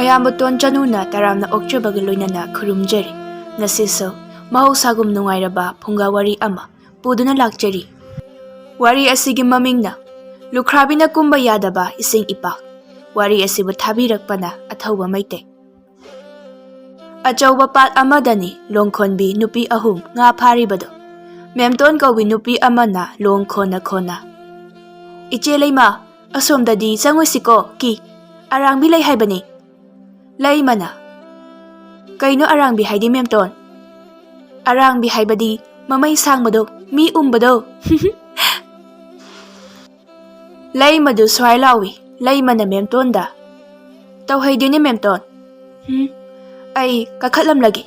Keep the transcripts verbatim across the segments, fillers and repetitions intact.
ꯑꯌꯥꯝꯕꯇꯣꯟ ꯆꯅꯨꯅ ꯇꯔꯥꯝꯅ ꯑꯣꯛꯆꯕꯒ ꯂꯣꯏꯅꯅ ꯈꯨꯔꯨꯝꯖꯔꯤ꯫ ꯉꯁꯤꯁꯨ ꯃꯍꯧꯁꯥꯒꯨꯝ ꯅꯨꯡꯉꯥꯏꯔꯕ ꯐꯨꯡꯒꯥ ꯋꯥꯔꯤ ꯑꯃ ꯄꯨꯗꯨꯅ ꯂꯥꯛꯆꯔꯤ꯫ ꯋꯥꯔꯤ ꯑꯁꯤꯒꯤ ꯃꯃꯤꯡꯅ ꯂꯨꯈ꯭ꯔꯥꯕꯤꯅ ꯀꯨꯝꯕ ꯌꯥꯗꯕ ꯏꯁꯤꯡ ꯏꯄꯥꯛ꯫ ꯋꯥꯔꯤ ꯑꯁꯤꯕꯨ ꯊꯥꯕꯤꯔꯛꯄꯅ ꯑꯊꯧꯕ ꯃꯩꯇꯩ꯫ ꯑꯆꯧꯕ ꯄꯥꯠ ꯑꯃꯗꯅꯤ ꯂꯣꯡꯈꯣꯟꯕꯤ ꯅꯨꯄꯤ ꯑꯍꯨꯝ ꯉꯥ ꯐꯥꯔꯤꯕꯗꯣ꯫ ꯃꯦꯝꯇꯣꯟ ꯀꯧꯕꯤ ꯅꯨꯄꯤ ꯑꯃꯅ ꯂꯣꯡ ꯈꯣꯟꯅ ꯈꯣꯟꯅ, "ꯏꯆꯦ ꯂꯩꯃ, ꯑꯁꯣꯝꯗꯗꯤ ꯆꯪꯉꯣꯏꯁꯤꯀꯣ, ꯀꯤ, ꯑꯔꯥꯡꯕꯤ ꯂꯩ ꯍꯥꯏꯕꯅꯤ꯫" ꯂꯩꯃꯅ, "ꯀꯩꯅꯣ ꯑꯔꯥꯡꯕꯤ ꯍꯥꯏꯗꯤ, ꯃꯦꯝꯇꯣꯟ?" "ꯑꯔꯥꯡꯕꯤ ꯍꯥꯏꯕꯗꯤ ꯃꯃꯩ ꯁꯥꯡꯕꯗꯣ, ꯃꯤ ꯎꯝꯕꯗꯣ꯫" ꯂꯩꯃꯗꯨ ꯁ꯭ꯋꯥꯏ ꯂꯥꯎꯏ꯫ ꯂꯩꯃꯅ ꯃꯦꯝꯇꯣꯟꯗ, "ꯇꯧꯍꯩꯗꯦꯅꯦ ꯃꯦꯝꯇꯣꯟ꯫ ꯎꯝ, ꯑꯩ ꯀꯥꯈꯠꯂꯝꯂꯒꯦ꯫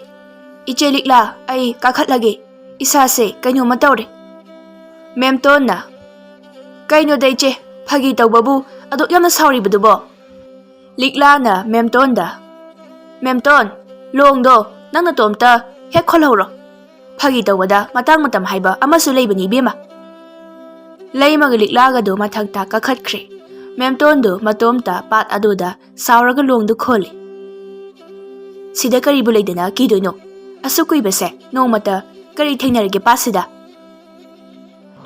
ꯏꯆꯦ ꯂꯤꯛꯂꯥ, ꯑꯩ ꯀꯥꯈꯠꯂꯒꯦ꯫ ꯏꯁꯥꯁꯦ ꯀꯩꯅꯣꯝꯃ ꯇꯧꯔꯦ꯫" ꯃꯦꯝꯇꯣꯟꯅ, "ꯀꯩꯅꯣꯗ ꯏꯆꯦ, ꯐꯥꯒꯤ ꯇꯧꯕꯕꯨ ꯑꯗꯨꯛ ꯌꯥꯝꯅ ꯁꯥꯎꯔꯤꯕꯗꯨꯕꯣ?" ꯂꯤꯛꯂꯥꯅ ꯃꯦꯝꯇꯣꯟꯗ, "ꯃꯦꯝꯇꯣꯟ, ꯂꯣꯡꯗꯣ ꯅꯪ ꯅꯇꯣꯝꯇ ꯍꯦꯛ ꯈꯣꯜꯍꯧꯔꯣ꯫ ꯐꯥꯒꯤ ꯇꯧꯕꯗ ꯃꯇꯥꯡ ꯃꯇꯝ ꯍꯥꯏꯕ ꯑꯃꯁꯨ ꯂꯩꯕꯅꯤ ꯏꯕꯦꯝꯃ꯫" ꯂꯩꯃꯒ ꯂꯤꯛꯂꯥꯒꯗꯨ ꯃꯊꯛꯇ ꯀꯥꯈꯠꯈ꯭ꯔꯦ꯫ ꯃꯦꯝꯇꯣꯟꯗꯨ ꯃꯇꯣꯝꯇ ꯄꯥꯠ ꯑꯗꯨꯗ ꯁꯥꯎꯔꯒ ꯂꯣꯡꯗꯨ ꯈꯣꯜꯂꯤ꯫ "ꯁꯤꯗ ꯀꯔꯤꯕꯨ ꯂꯩꯗꯅ ꯀꯤꯗꯣꯏꯅꯣ? ꯑꯁꯨꯛ ꯀꯨꯏꯕꯁꯦ ꯅꯣꯡꯃꯇ ꯀꯔꯤ ꯊꯦꯡꯅꯔꯒꯦ ꯄꯥꯠꯁꯤꯗ?"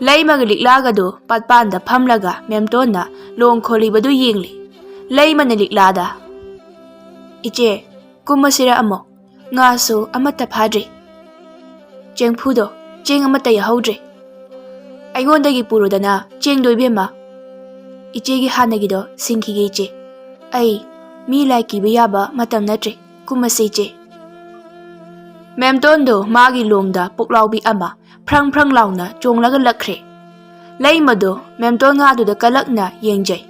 ꯂꯩꯃꯒ ꯂꯤꯛꯂꯥꯒꯗꯨ ꯄꯥꯠꯄꯥꯟꯗ ꯐꯝꯂꯒ ꯃꯦꯝꯇꯣꯟꯅ ꯂꯣꯡ ꯈꯣꯜꯂꯤꯕꯗꯨ ꯌꯦꯡꯂꯤ꯫ ꯂꯩꯃꯅ ꯂꯤꯛꯂꯥꯗ, "ꯏꯆꯦ, ꯀꯨꯝꯃꯁꯤꯔ ꯑꯃꯨꯛ? ꯉꯥꯁꯨ ꯑꯃꯠꯇ ꯐꯥꯗ꯭ꯔꯤ꯫ ꯆꯦꯡꯐꯨꯗꯣ ꯆꯦꯡ ꯑꯃꯠꯇ ꯌꯥꯍꯧꯗ꯭ꯔꯦ꯫ ꯑꯩꯉꯣꯟꯗꯒꯤ ꯄꯨꯔꯨꯗꯅ ꯆꯦꯡꯗꯣ ꯏꯕꯦꯝꯃ꯫ ꯏꯆꯦꯒꯤ ꯍꯥꯟꯅꯒꯤꯗꯣ ꯁꯤꯡꯈꯤꯒꯦ ꯏꯆꯦ꯫ ꯑꯩ ꯃꯤ ꯂꯥꯏ ꯀꯤꯕ ꯌꯥꯕ ꯃꯇꯝ ꯅꯠꯇ꯭ꯔꯦ꯫ ꯀꯨꯝꯃꯁꯤ ꯏꯆꯦ꯫" ꯃꯦꯝꯇꯣꯟꯗꯣ ꯃꯥꯒꯤ ꯂꯣꯡꯗ ꯄꯨꯛꯂꯥꯎꯕꯤ ꯑꯃ ꯐ꯭ꯔꯪ ꯐ꯭ꯔꯪ ꯂꯥꯎꯅ ꯆꯣꯡꯂꯒ ꯂꯛꯈ꯭ꯔꯦ꯫ ꯂꯩꯃꯗꯣ ꯃꯦꯝꯇꯣꯟ ꯉꯥꯗꯨꯗ ꯀꯂꯛꯅ ꯌꯦꯡꯖꯩ꯫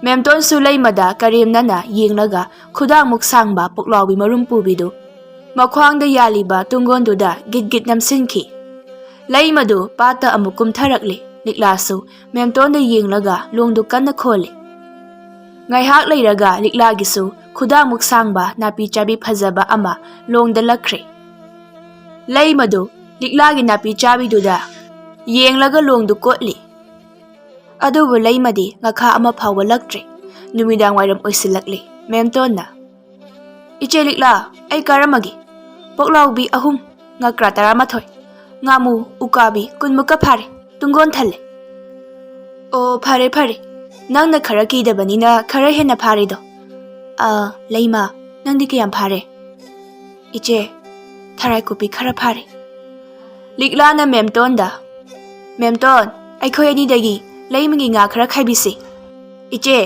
ꯃꯦꯝꯇꯣꯟꯁꯨ ꯂꯩꯃꯗ ꯀꯔꯦꯝꯅꯅ ꯌꯦꯡꯂꯒ ꯈꯨꯗꯥꯡꯃꯨꯛ ꯁꯥꯡꯕ ꯄꯨꯛꯂꯥꯎꯕꯤ ꯃꯔꯨꯝ ꯄꯨꯕꯤꯗꯨ ꯃꯈ꯭ꯋꯥꯡꯗ ꯌꯥꯜꯂꯤꯕ ꯇꯨꯡꯒꯣꯟꯗꯨꯗ ꯒꯤꯠ ꯒꯤꯠ ꯅꯝꯁꯤꯟꯈꯤ꯫ ꯂꯩꯃꯗꯨ ꯄꯥꯠꯇ ꯑꯃꯨꯛ ꯀꯨꯝꯊꯔꯛꯂꯦ꯫ ꯂꯤꯛꯂꯥꯁꯨ ꯃꯦꯝꯇꯣꯟꯗ ꯌꯦꯡꯂꯒ ꯂꯣꯡꯗꯨ ꯀꯟꯅ ꯈꯣꯜꯂꯤ꯫ ꯉꯥꯏꯍꯥꯛ ꯂꯩꯔꯒ ꯂꯤꯛꯂꯥꯒꯤꯁꯨ ꯈꯨꯗꯥꯡꯃꯨꯛ ꯁꯥꯡꯕ ꯅꯥꯄꯤ ꯆꯥꯕꯤ ꯐꯖꯕ ꯑꯃ ꯂꯣꯡꯗ ꯂꯛꯈ꯭ꯔꯦ꯫ ꯂꯩꯃꯗꯨ ꯂꯤꯛꯂꯥꯒꯤ ꯅꯥꯄꯤ ꯆꯥꯕꯤꯗꯨꯗ ꯌꯦꯡꯂꯒ ꯂꯣꯡꯗꯨ ꯀꯣꯠꯂꯤ꯫ ꯑꯗꯨꯕꯨ ꯂꯩꯃꯗꯤ ꯉꯥꯈꯥ ꯑꯃ ꯐꯥꯎꯕ ꯂꯛꯇ꯭ꯔꯦ꯫ ꯅꯨꯃꯤꯗꯥꯡ ꯋꯥꯏꯔꯝ ꯑꯣꯏꯁꯤꯜꯂꯛꯂꯦ꯫ ꯃꯦꯝꯇꯣꯟꯅ, "ꯏꯆꯦ ꯂꯤꯛꯂꯥ, ꯑꯩ ꯀꯥꯔꯝꯃꯒꯦ꯫ ꯄꯣꯛꯂꯥꯎꯕꯤ ꯑꯍꯨꯝ, ꯉꯀ꯭ꯔꯥ ꯇꯔꯥꯃꯥꯊꯣꯏ, ꯉꯥꯃꯨ, ꯎꯀꯥꯕꯤ ꯀꯨꯟꯃꯨꯛꯀ ꯐꯥꯔꯦ꯫ ꯇꯨꯡꯒꯣꯟ ꯊꯜꯂꯦ꯫" "ꯑꯣ, ꯐꯔꯦ ꯐꯔꯦ, ꯅꯪꯅ ꯈꯔ ꯀꯤꯗꯕꯅꯤꯅ ꯈꯔ ꯍꯦꯟꯅ ꯐꯥꯔꯦꯗꯣ꯫ ꯑꯥ, ꯂꯩꯃ, ꯅꯪꯗꯤ ꯀꯌꯥꯝ ꯐꯥꯔꯦ?" "ꯏꯆꯦ, ꯊꯔꯥꯏ ꯀꯨꯞꯄꯤ ꯈꯔ ꯐꯥꯔꯦ꯫" ꯂꯤꯛꯂꯥꯅ ꯃꯦꯝꯇꯣꯟꯗ, "ꯃꯦꯝꯇꯣꯟ, ꯑꯩꯈꯣꯏ ꯑꯅꯤꯗꯒꯤ ꯂꯩꯃꯒꯤ ꯉꯥ ꯈꯔ ꯈꯥꯏꯕꯤꯁꯤ꯫" "ꯏꯆꯦ,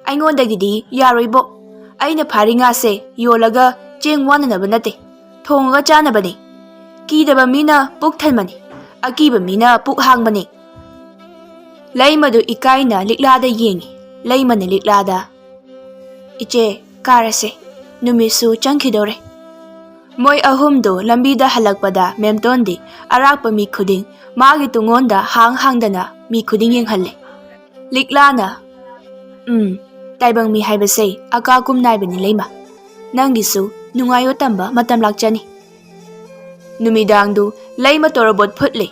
ꯑꯩꯉꯣꯟꯗꯒꯤꯗꯤ ꯌꯥꯔꯣꯏꯕꯣ꯫ ꯑꯩꯅ ꯐꯥꯔꯤ ꯉꯥꯁꯦ ꯌꯣꯜꯂꯒ ꯆꯦꯡ ꯋꯥꯅꯅꯕ ꯅꯠꯇꯦ, ꯊꯣꯡꯉꯒ ꯆꯥꯅꯕꯅꯤ꯫ ꯀꯤꯗꯕ ꯃꯤꯅ ꯄꯨꯛ ꯊꯟꯕꯅꯤ, ꯑꯀꯤꯕ ꯃꯤꯅ ꯄꯨꯛ ꯍꯥꯡꯕꯅꯤ꯫" ꯂꯩꯃꯗꯨ ꯏꯀꯥꯏꯅ ꯂꯤꯛꯂꯥꯗ ꯌꯦꯡꯉꯤ꯫ ꯂꯩꯃꯅ ꯂꯤꯛꯂꯥꯗ, "ꯏꯆꯦ, ꯀꯥꯔꯁꯦ, ꯅꯨꯃꯤꯠꯁꯨ ꯆꯪꯈꯤꯗꯧꯔꯦ꯫" ꯃꯣꯏ ꯑꯍꯨꯝꯗꯨ ꯂꯝꯕꯤꯗ ꯍꯜꯂꯛꯄꯗ ꯃꯦꯝꯇꯣꯟꯗꯤ ꯑꯔꯥꯛꯄ ꯃꯤ ꯈꯨꯗꯤꯡ ꯃꯥꯒꯤ ꯇꯨꯡꯉꯣꯟꯗ ꯍꯥꯡ ꯍꯥꯡꯗꯅ ꯃꯤ ꯈꯨꯗꯤꯡ ꯌꯦꯡꯍꯜꯂꯦ꯫ ꯂꯤꯛꯂꯥꯅ, "ꯎꯝ, ꯇꯥꯏꯕꯪ ꯃꯤ ꯍꯥꯏꯕꯁꯦ ꯑꯀꯥ ꯀꯨꯝ ꯅꯥꯏꯕꯅꯤ ꯂꯩꯃ꯫ ꯅꯪꯒꯤꯁꯨ ꯅꯨꯡꯉꯥꯏꯌꯣ ꯇꯝꯕ ꯃꯇꯝ ꯂꯥꯛꯆꯅꯤ꯫" ꯅꯨꯃꯤꯗꯥꯡꯗꯨ ꯂꯩꯃ ꯇꯣꯔꯕꯣꯠ ꯐꯨꯠꯂꯤ꯫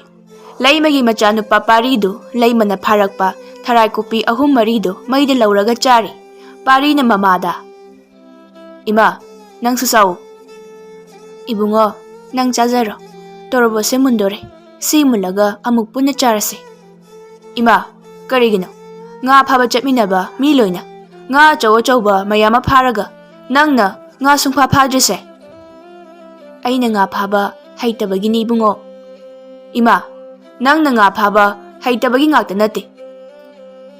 ꯂꯩꯃꯒꯤ ꯃꯆꯥꯅꯨꯄꯥ ꯄꯥꯔꯤꯗꯨ ꯂꯩꯃꯅ ꯐꯥꯔꯛꯄ ꯊꯔꯥꯏ ꯀꯨꯞꯄꯤ ꯑꯍꯨꯝ ꯃꯔꯤꯗꯨ ꯃꯩꯗ ꯂꯧꯔꯒ ꯆꯥꯔꯤ꯫ ꯄꯥꯔꯤꯅ ꯃꯃꯥꯗ, "ꯏꯃꯥ, ꯅꯪꯁꯨ ꯆꯥꯎ꯫" "ꯏꯕꯨꯡꯉꯣ, ꯅꯪ ꯆꯥꯖꯔꯣ꯫ ꯇꯣꯔꯕꯣꯠꯁꯦ ꯃꯨꯟꯗꯣꯔꯦ꯫ ꯁꯤ ꯃꯨꯜꯂꯒ ꯑꯃꯨꯛ ꯄꯨꯟꯅ ꯆꯥꯔꯁꯦ꯫" "ꯏꯃꯥ, ꯀꯔꯤꯒꯤꯅꯣ? ꯉꯥ ꯐꯥꯕ ꯆꯠꯃꯤꯟꯅꯕ ꯃꯤ ꯂꯣꯏꯅ ꯉꯥ ꯑꯆꯧ ꯑꯆꯧꯕ ꯃꯌꯥꯝ ꯑꯃ ꯐꯥꯔꯒ ꯅꯪꯅ ꯉꯥ ꯁꯨꯡꯐꯥ ꯐꯥꯗ꯭ꯔꯤꯁꯦ?" "ꯑꯩꯅ ꯉꯥ ꯐꯥꯕ ꯍꯩꯇꯕꯒꯤꯅꯤ ꯏꯕꯨꯡꯉꯣ꯫" "ꯏꯃꯥ, ꯅꯪꯅ ꯉꯥ ꯐꯥꯕ ꯍꯩꯇꯕꯒꯤ ꯉꯥꯛꯇ ꯅꯠꯇꯦ,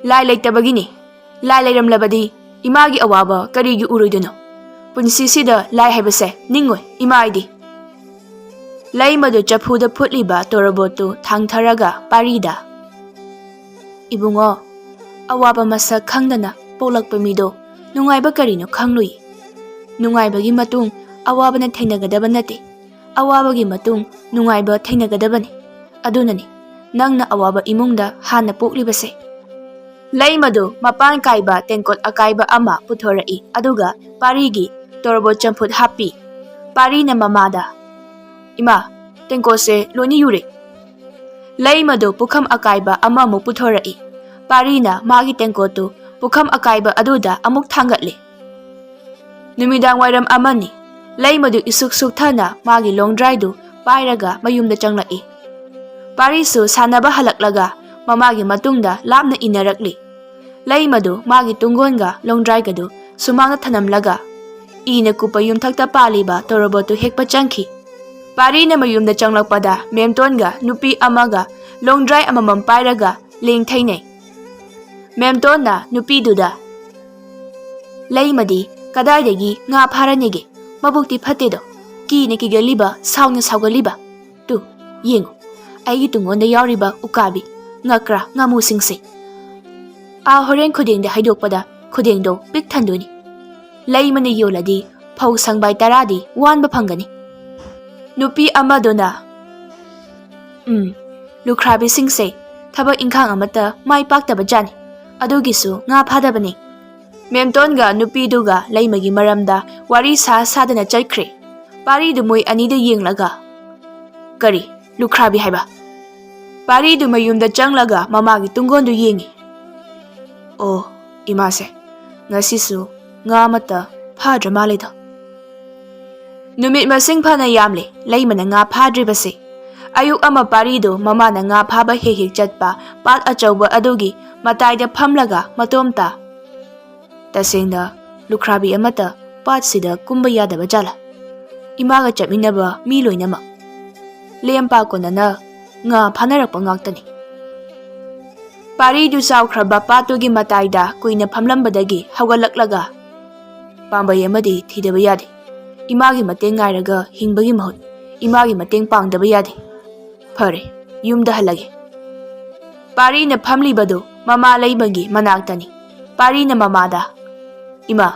ꯂꯥꯏ ꯂꯩꯇꯕꯒꯤꯅꯤ꯫ ꯂꯥꯏ ꯂꯩꯔꯝꯂꯕꯗꯤ ꯏꯃꯥꯒꯤ ꯑꯋꯥꯕ ꯀꯔꯤꯒꯤ ꯎꯔꯣꯏꯗꯣꯏꯅꯣ? ꯄꯨꯟꯁꯤꯁꯤꯗ ꯂꯥꯏ ꯍꯥꯏꯕꯁꯦ ꯅꯤꯡꯉꯣꯏ ꯏꯃꯥ ꯑꯩꯗꯤ꯫" ꯂꯩꯃꯗꯨ ꯆꯐꯨꯗ ꯐꯨꯠꯂꯤꯕ ꯇꯣꯔꯕꯣꯠꯇꯨ ꯊꯥꯡꯊꯔꯒ ꯄꯥꯔꯤꯗ, "ꯏꯕꯨꯡꯉꯣ, ꯑꯋꯥꯕ ꯃꯁꯛ ꯈꯪꯗꯅ ꯄꯣꯛꯂꯛꯄ ꯃꯤꯗꯣ ꯅꯨꯡꯉꯥꯏꯕ ꯀꯔꯤꯅꯣ ꯈꯪꯂꯨꯏ꯫ ꯅꯨꯡꯉꯥꯏꯕꯒꯤ ꯃꯇꯨꯡ ꯑꯋꯥꯕꯅ ꯊꯦꯡꯅꯒꯗꯕ ꯅꯠꯇꯦ, ꯑꯋꯥꯕꯒꯤ ꯃꯇꯨꯡ ꯅꯨꯡꯉꯥꯏꯕ ꯊꯦꯡꯅꯒꯗꯕꯅꯤ꯫ ꯑꯗꯨꯅꯅꯤ ꯅꯪꯅ ꯑꯋꯥꯕ ꯏꯃꯨꯡꯗ ꯍꯥꯟꯅ ꯄꯣꯛꯂꯤꯕꯁꯦ꯫" ꯂꯩꯃꯗꯨ ꯃꯄꯥꯟ ꯀꯥꯏꯕ ꯇꯦꯡꯀꯣꯠ ꯑꯀꯥꯏꯕ ꯑꯃ ꯄꯨꯊꯣꯔꯛꯏ, ꯑꯗꯨꯒ ꯄꯥꯔꯤꯒꯤ ꯇꯣꯔꯕꯣꯠ ꯆꯝꯐꯨꯠ ꯍꯥꯞꯄꯤ꯫ ꯄꯥꯔꯤꯅ ꯃꯃꯥꯗ, "ꯏꯃꯥ, ꯇꯦꯡꯀꯣꯠꯁꯦ ꯂꯣꯏꯅ ꯌꯨꯔꯦ꯫" ꯂꯩꯃꯗꯨ ꯄꯨꯈꯝ ꯑꯀꯥꯏꯕ ꯑꯃꯃꯨꯛ ꯄꯨꯊꯣꯔꯛꯏ꯫ ꯄꯥꯔꯤꯅ ꯃꯥꯒꯤ ꯇꯦꯡꯀꯣꯠꯇꯨ ꯄꯨꯈꯝ ꯑꯀꯥꯏꯕ ꯑꯗꯨꯗ ꯑꯃꯨꯛ ꯊꯥꯡꯒꯠꯂꯤ꯫ ꯅꯨꯃꯤꯗꯥꯡ ꯋꯥꯏꯔꯝ ꯑꯃꯅꯤ꯫ ꯂꯩꯃꯗꯨ ꯏꯁꯨꯛ ꯁꯨꯛꯊꯅ ꯃꯥꯒꯤ ꯂꯣꯡꯗ꯭ꯔꯥꯏꯗꯨ ꯄꯥꯏꯔꯒ ꯃꯌꯨꯝꯗ ꯆꯪꯂꯛꯏ꯫ ꯄꯥꯔꯤꯁꯨ ꯁꯥꯟꯅꯕ ꯍꯜꯂꯛꯂꯒ ꯃꯃꯥꯒꯤ ꯃꯇꯨꯡꯗ ꯂꯥꯞꯅ ꯏꯟꯅꯔꯛꯂꯤ꯫ ꯂꯩꯃꯗꯨ ꯃꯥꯒꯤ ꯇꯨꯡꯒꯣꯟꯒ ꯂꯣꯡꯗ꯭ꯔꯥꯏꯒꯗꯨ ꯁꯨꯃꯥꯡꯗ ꯊꯅꯝꯂꯒ ꯏꯅ ꯀꯨꯞꯄ ꯌꯨꯝꯊꯛꯇ ꯄꯥꯜꯂꯤꯕ ꯇꯣꯔꯣꯕꯣꯠꯇꯨ ꯍꯦꯛꯄ ꯆꯪꯈꯤ꯫ ꯄꯥꯔꯤꯅ ꯃꯌꯨꯝꯗ ꯆꯪꯂꯛꯄꯗ ꯃꯦꯝꯇꯣꯟꯒ ꯅꯨꯄꯤ ꯑꯃꯒ ꯂꯣꯡꯗ꯭ꯔꯥꯏ ꯑꯃꯃꯝ ꯄꯥꯏꯔꯒ ꯂꯦꯡꯊꯩꯅꯩ꯫ ꯃꯦꯝꯇꯣꯟꯅ ꯅꯨꯄꯤꯗꯨꯗ, "ꯂꯩꯃꯗꯤ ꯀꯗꯥꯏꯗꯒꯤ ꯉꯥ ꯐꯥꯔꯅꯤꯒꯦ? ꯃꯕꯨꯛꯇꯤ ꯐꯠꯇꯦꯗꯣ꯫ ꯀꯤꯅ ꯀꯤꯒꯜꯂꯤꯕ, ꯁꯥꯎꯅ ꯁꯥꯎꯒꯜꯂꯤꯕ꯫ ꯇꯨ, ꯌꯦꯡꯉꯨ, ꯑꯩꯒꯤ ꯇꯨꯡꯒꯣꯟꯗ ꯌꯥꯎꯔꯤꯕ ꯎꯀꯥꯕꯤ, ꯉꯀ꯭ꯔꯥ, ꯉꯥꯃꯨꯁꯤꯡꯁꯦ꯫ ꯑꯥ, ꯍꯣꯔꯦꯟ ꯈꯨꯗꯦꯡꯗ ꯍꯩꯗꯣꯛꯄꯗ ꯈꯨꯗꯦꯡꯗꯣ ꯄꯤꯛ ꯊꯟꯗꯣꯏꯅꯤ꯫ ꯂꯩꯃꯅ ꯌꯣꯜꯂꯗꯤ ꯐꯧ ꯁꯪꯕꯥꯏ ꯇꯔꯥꯗꯤ ꯋꯥꯟꯕ ꯐꯪꯒꯅꯤ"꯫ ꯅꯨꯄꯤ ꯑꯃꯗꯨꯅ, "ꯎꯝ, ꯂꯨꯈ꯭ꯔꯥꯕꯤꯁꯤꯡꯁꯦ ꯊꯕꯛ ꯏꯪꯈꯥꯡ ꯑꯃꯠꯇ ꯃꯥꯏ ꯄꯥꯛꯇꯕ ꯖꯥꯠꯅꯤ꯫ ꯑꯗꯨꯒꯤꯁꯨ ꯉꯥ ꯐꯥꯗꯕꯅꯤ"꯫ ꯃꯦꯝꯇꯣꯟꯒ ꯅꯨꯄꯤꯗꯨꯒ ꯂꯩꯃꯒꯤ ꯃꯔꯝꯗ ꯋꯥꯔꯤ ꯁꯥ ꯁꯥꯗꯅ ꯆꯠꯈ꯭ꯔꯦ꯫ ꯄꯥꯔꯤꯗꯨ ꯃꯣꯏ ꯑꯅꯤꯗ ꯌꯦꯡꯂꯒ, "ꯀꯔꯤ? ꯂꯨꯈ꯭ꯔꯥꯕꯤ ꯍꯥꯏꯕ?" ꯄꯥꯔꯤꯗꯨ ꯃꯌꯨꯝꯗ ꯆꯪꯂꯒ ꯃꯃꯥꯒꯤ ꯇꯨꯡꯒꯣꯟꯗꯨ ꯌꯦꯡꯉꯤ꯫ "ꯑꯣ, ꯏꯃꯥꯁꯦ, ꯉꯁꯤꯁꯨ ꯉꯥ ꯑꯃꯠꯇ ꯐꯥꯗ꯭ꯔ ꯃꯥꯜꯂꯦꯗ"꯫ ꯅꯨꯃꯤꯠ ꯃꯁꯤꯡ ꯐꯅ ꯌꯥꯝꯂꯦ ꯂꯩꯃꯅ ꯉꯥ ꯐꯥꯗ꯭ꯔꯤꯕꯁꯦ꯫ ꯑꯌꯨꯛ ꯑꯃ ꯄꯥꯔꯤꯗꯨ ꯃꯃꯥꯅ ꯉꯥ ꯐꯥꯕ ꯍꯦꯛ ꯍꯦꯛ ꯆꯠꯄ ꯄꯥꯠ ꯑꯆꯧꯕ ꯑꯗꯨꯒꯤ ꯃꯇꯥꯏꯗ ꯐꯝꯂꯒ ꯃꯇꯣꯝꯇ, "ꯇꯁꯦꯡꯅ ꯂꯨꯈ꯭ꯔꯥꯕꯤ ꯑꯃꯠꯇ ꯄꯥꯠꯁꯤꯗ ꯀꯨꯝꯕ ꯌꯥꯗꯕ ꯖꯥꯠꯂꯥ? ꯏꯃꯥꯒ ꯆꯠꯃꯤꯟꯅꯕ ꯃꯤ ꯂꯣꯏꯅꯃꯛ ꯂꯦꯝ ꯄꯥ ꯀꯣꯟꯅꯅ ꯉꯥ ꯐꯥꯅꯔꯛꯄ ꯉꯥꯛꯇꯅꯤ"꯫ ꯄꯥꯔꯤꯗꯨ ꯆꯥꯎꯈ꯭ꯔꯕ ꯄꯥꯠꯇꯨꯒꯤ ꯃꯇꯥꯏꯗ ꯀꯨꯏꯅ ꯐꯝꯂꯝꯕꯗꯒꯤ ꯍꯧꯒꯠꯂꯛꯂꯒ, "ꯄꯥꯝꯕꯩ ꯑꯃꯗꯤ ꯊꯤꯗꯕ ꯌꯥꯗꯦ꯫ ꯏꯃꯥꯒꯤ ꯃꯇꯦꯡ ꯉꯥꯏꯔꯒ ꯍꯤꯡꯕꯒꯤ ꯃꯍꯨꯠ ꯏꯃꯥꯒꯤ ꯃꯇꯦꯡ ꯄꯥꯡꯗꯕ ꯌꯥꯗꯦ꯫ ꯐꯔꯦ, ꯌꯨꯝꯗ ꯍꯜꯂꯒꯦ"꯫ ꯄꯥꯔꯤꯅ ꯐꯝꯂꯤꯕꯗꯨ ꯃꯃꯥ ꯂꯩꯃꯒꯤ ꯃꯅꯥꯛꯇꯅꯤ꯫ ꯄꯥꯔꯤꯅ ꯃꯃꯥꯗ, "ꯏꯃꯥ,